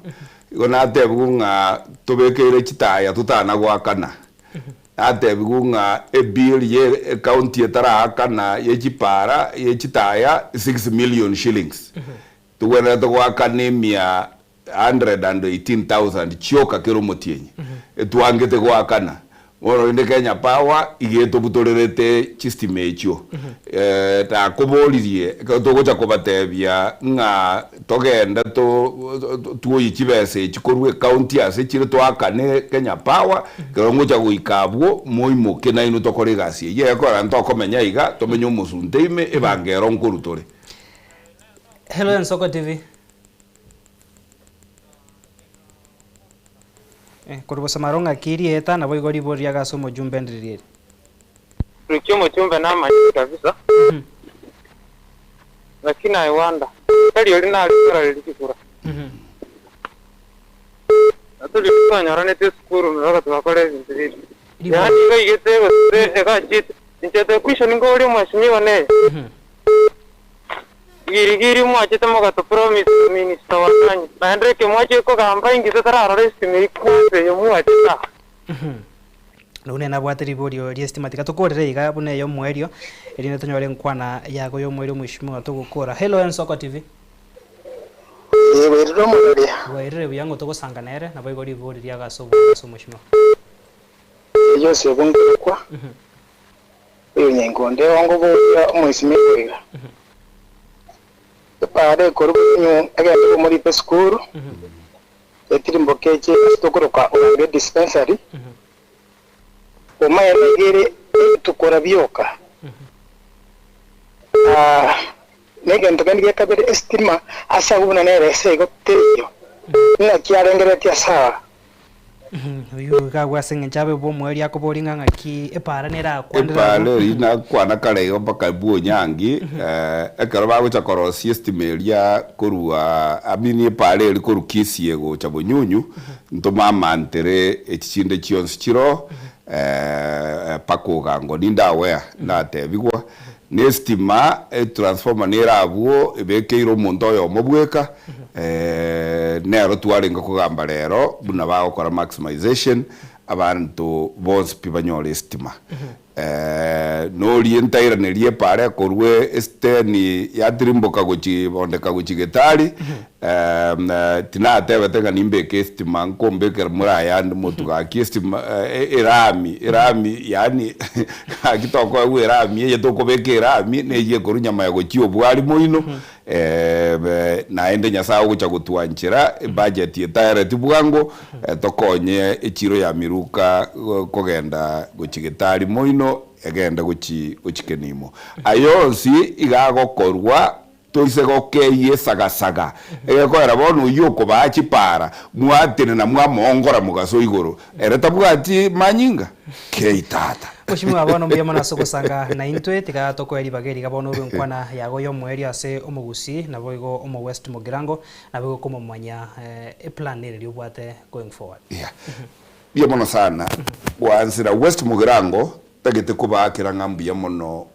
igo natebiwu ng'a tobekeire chitaya totana goakana. Natebiwu ng'a ebill ye ecounty etaraakana ye chipara ye chitaya 6 million shillings. Togwenerete goakana emia 118,000 chioka kera omotienyi, etwangete goakana. Bono rende Kenya Power iga etobutorerete chistima echio. Nakoboririe ekero togocha kobatebia ng'a togende tuoyie chibesa echi korwa ecounty ase chire toakane Kenya Power, ekero ngocha goika abwo moimoke nainwe tokore egasi eyio. Egekogera ntokomenya iga, tomenye omosunte ime, ebango ero nkorwa tore. Hello Ensoko TV. Eh, korwa bosamaro ng'aki rieta nabo igo ribori riaga ase omojumbe ndiri eri. Rukia omochumbe namanyete kabisa. Lakini I wonder, tari ori narikorareri chikura. Naturi twanyoranete esukuru mpaka tugakora ebinto biria. Yaani iga igete gose egachete. Inche the question nkoboria omweshimiwa neye. Girigiri mwachete mogato promise na minister wa kanyi. Naende eke mwachire kogamba inki totararora estima eri kwanza eye mwachete aa. Nonya nabwate riborio ri'estima tiga tokorere iga buna ey'omoerio, erinde tonyore enkwana yago y'omoerio omweshimiwa togokora. Hello Ensoko TV. Ee, bwairire omoraria. Bwairire buya ng'o togosanga nere, naboigo ribori riago ase obwango ase omweshimiwa. Ee, Joseph nkorokwa, oyo nyenkonde ongoboria omwesimigwa iga. Epaara ekorwa botinyu egende komorita esukuru, etirimboke eche ase tokoroka Orambe Dispensary, omaene iga ere ebitukora bioka. Ah, na egento kende gia kabere estima ase agwo buna nere ase igo teiyo. Ng'aki arengereretie ase aa? Oyio iga agwo ase eng'encho abe bw'omoerio akoboria ng'a ng'aki epaara nere akwanire Epaara abwo. eria nakwana kare igo mpaka bw'onyangi, ekero bagocha korosia estima eria korwa I mean epaara eria korwa Kisii egocha Bonyunyu, ntomamantere echi chinde chionsi chiroo, mpaka Ogango ninde aware, natebigwa, na estima, etransformer nere abwo ebekeire omonto oyomo bweka, nero twarenge kogamba rero buna bagokora maximization, abanto bonsi pi banyore estima. Norie ntairanerie epaara ekorwa esiteni yatirimboka gochi bondeka gochi getari, tinatebete ng'a nimbeke estima nkombekera more ayande motu gaki estima erami erami yaani gaki tokoegwa erami eye tokobeka erami neyio ekorwa nyama ya gochia obwari moino, naende Nyasaye ogocha gotwanchera ebudget etaereti bwango, tokonye echiro ya Miruka kogenda gochia Getari moino egende gochi gochi Kenimo. Aya onsi iga agokorwa toise gokeyia esagasaga, egekoera bono oyio okobaa chipara, mwatenena mwamoongora mogaso igoro, ere tabwati manyinga? Kei tata. Mheshimiwa bono mbuya mono ase ogosanga naintwe, tiga tokoe ribaga eri iga bono orwe enkwana yago y'omoerio ase omogusii naboigo omo West Mugirango, naboigo komomanya eplan nere riria obwate going forward. Yeah. Mbuya mono sana. Gwansera West Mugirango, ntagete kobaakera ng'a mbuya mono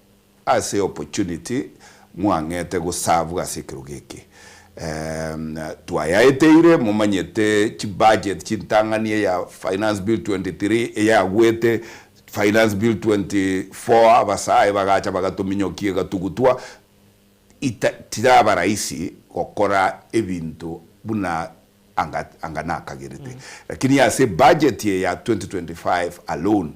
ase opportunity mwang'ete goserve ase ekerogo eke. Twayaeteire momanyete chibudget chintang'ani eya finance bill 23 eyagwete, finance bill 24 abasae bagacha bagatominyokia egatugutwa, ita tiraba rahisi gokora ebinto buna anga anga nakagerete. Lakini ase ebudget eye ya 2025 alone,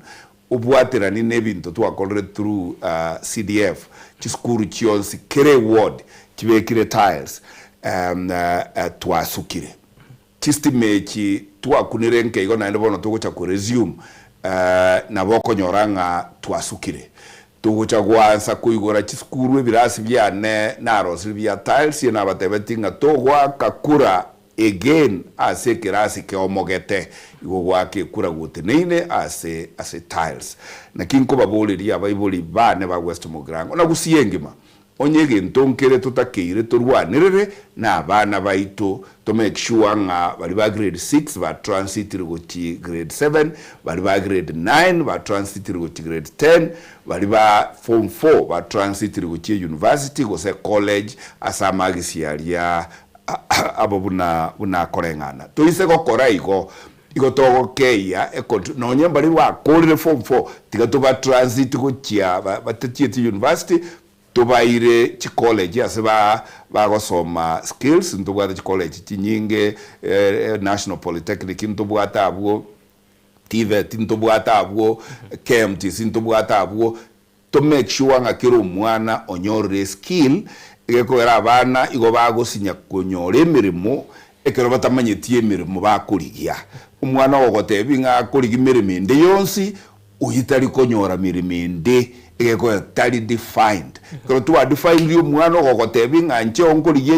obwaterani na ebinto twakorire through CDF, chisukuru chionsi kera eward chibekire tiles, twasukire. Chistima echi twakunire nke igo naende bono togocha ko resume nabo okonyora ng'a twasukire. Togocha goansa koigora chisukuru ebirasi biane narosire bia tiles nabatebetie ng'a togoaka kura again ase ekerasi keomogete igo goaka ekura goteneine ase ase tiles. Naki nkobaboreria abaibori bane ba West Mugirango na Gusii engima Onye egento nkere totakeire torwanerere na abana baito to make sure ng'a baria ba grade 6 ba transitire gochi grade 7, baria ba grade 9 ba transitire gochi grade 10, baria ba form 4 ba transitire gochia university gose college ase amagisi aria abo buna buna akoreng'ana. Toise gokora igo, igo togokeyia econtri nonye mbaria bakorire form 4 tiga toba transit gochia batachieti university Tobaire chicollege ase bagosoma skills, ntobwate chicollege chinyinge, National Polytechnic ntobwate abwo, TVET ntobwate abwo, KMTC ntobwate abwo, to make sure ng'a kera omwana onyorire eskill, egekogera abana igo bagosinya konyora emeremo ekero batamanyeti emeremo bakorigia. Omwana ogogotebi ng'a akorigia meremo ende yonsi, Oyio tari konyora meremo ende egekonya tari defined. Ekero twa defined omwana ogogotebia ng'a inche onkorigia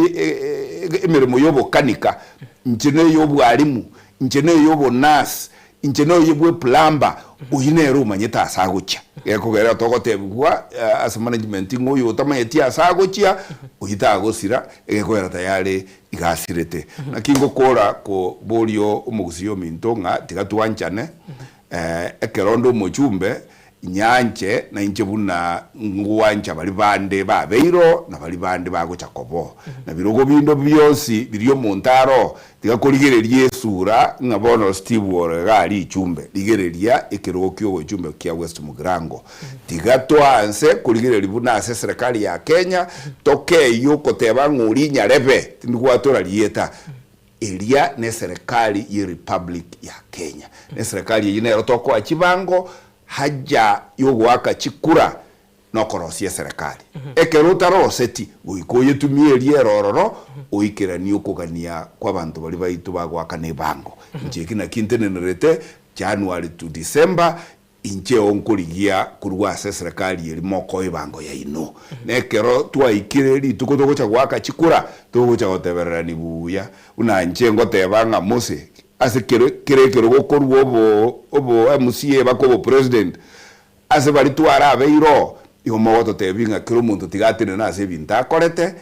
emeremo ya obokanika, inche na eya obwalimu, inche na eya obonurse, inche na oyo bwe plumber, oyio nere omanyete ase agochia. Gekogera togotebiwa ase management ng'a oyo otamanyeti ase agochia, oyio tagosira, egekogera tayari iga asirete. Naki ngokora koboria omogusii ominto ng'a tiga twanchane. Ekero onde omochumbe, inyanche nainche buna ngwancha baria bande babeiroo na baria bande bagocha koboo. Na birogo binde bionsi biria omonto aroo, tiga korigereria esura ng'a bono Steve ore iga aria ichumbe, rigereria ekerogo ki'ogochumbe kia West Mugirango. Tiga toanse korigereria buna ase eserekari ya Kenya, tokeyie okoteba ng'a oria inyarebe, tindi gwatora rieta. Eria neserekari ye Republic ya Kenya. Neserekari eyio nero tokoa chibango haja yogoaka chikura nokorosia eserekari. Ekero otaroseti goika oyetumie eria ere ororo oikeranie okogania kwabanto baria baito bagoakana ebango. Inche eki naki ntenenerete January to December Incheo nkorigia korwa ase eserekari eria mokoe ebango yaino. Na ekero twaikire rituko togocha goaka chikura, togocha gotebererani buya, buna inche ngoteba ng'a Mose, ase kere kera ekerogo korwa obo obo MCA baka obopresident, ase baria twarabeire oo, igo mogototebia ng'a kera omonto tiga atenene ase ebinto akorete,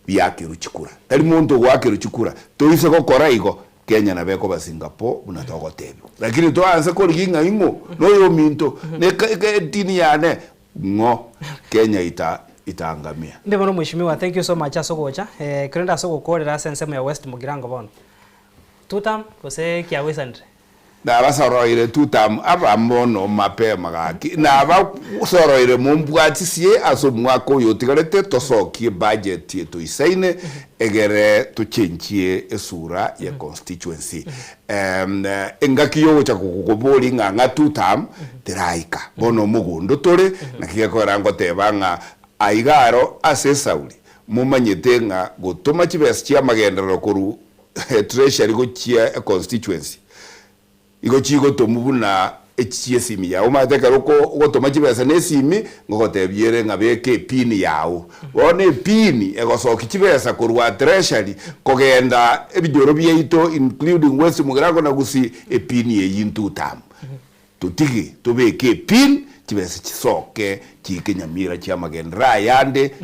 biakerwe chikura. Tari monto ogoakerwa chikura. Toise gokora igo, Kenya nabo ekoba Singapore buna togotebiwa. Lakini toanse korigia ng'a ing'o noyominto, na edini yane, ng'o Kenya ita itaangamia. Mbuya mono mheshimiwa, thank you so much ase ogocha, korende ase ogokorera ase ensemo ya West Mugirango bono. Tutam gose kiagoisanire? Nabasoroire tutam aba mono mapema gaki, nabasoroire mombwatisie ase omwaka oyo otigarete tosokie budget etoisaine egere tochenchie esura ye constituency. Engaki yogocha koboria ng'a ng'a tutam teraika, bono omogondo tore, naki gekogera ngoteba ng'a aiga aro ase esauri momanyete ng'a gotoma chibesa chiamagenderero korwa Treasury gochia econstituency igo chigotomwa buna echi chiesimi yao. Omanyete ekero ogotoma chibesa na esimi ngogotebia ere ng'a beka epin yao. Bono epin egosokia chibesa korwa treasury kogenda ebinyoro biaito including West Mugirango na Gusii epin eyio intwe tamu. Totige tobeke epin chibesa chisoke chiike nyamira chiamagenderero ayande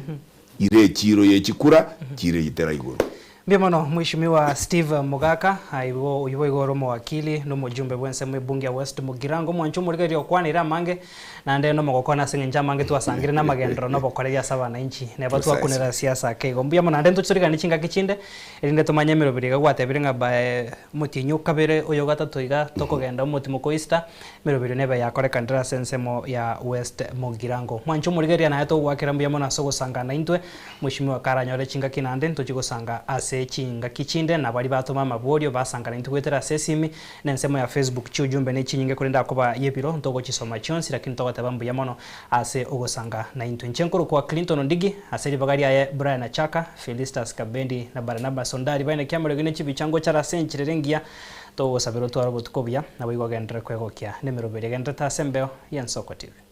ire echiiro ye chikura chiire itera igoro. Mbuya mono Mheshimiwa Steve Mogaka, aibo oyio boigo ore omowakili na omojumbe bw'ensemo ebunge ya West Mugirango, omwancho omorigereria okwanire amange naende nomogokwana ase eng'encho amange twasangire namagenderero na obokoreri ase abananchi neba twakunera siasa ake igo. Mbuya mono naende ntochitoriganie chingaki chinde erinde tomanye emeroberi iga gwatebire ng'a by Omotienyi o kabere oyo o gatato iga tokogenda omotimo ko Easter, emeroberio nebe yakorekanire ase ensemo ya West Mugirango. Mwanche omorigereria naye togoakera mbuya mono ase ogosangana naintwe, Mweshimiwa karanyore chingaki naende ntochie gosanga ase. ase chingaki chinde na baria batoma amaborio basanga naintwe goetera ase esimi na ensemo ya Facebook chiujumbe ne chinyinge korende akoba yebiro ntogochisoma chionsi lakini togoteba mbuya mono ase ogosanga naintwe. Inche nkorokwa Clinton Ondigi ase ribaga riaye Brian Achaka, Felistus Kabendi na Barnabas Ondari baine kiamariogi ne chibicha ngochara ase enchera ere engiya togosabera otware obotuko obuya naboigo ogenderere kwegokia nemeroberi egendererete ase embeo y'Ensoko TV.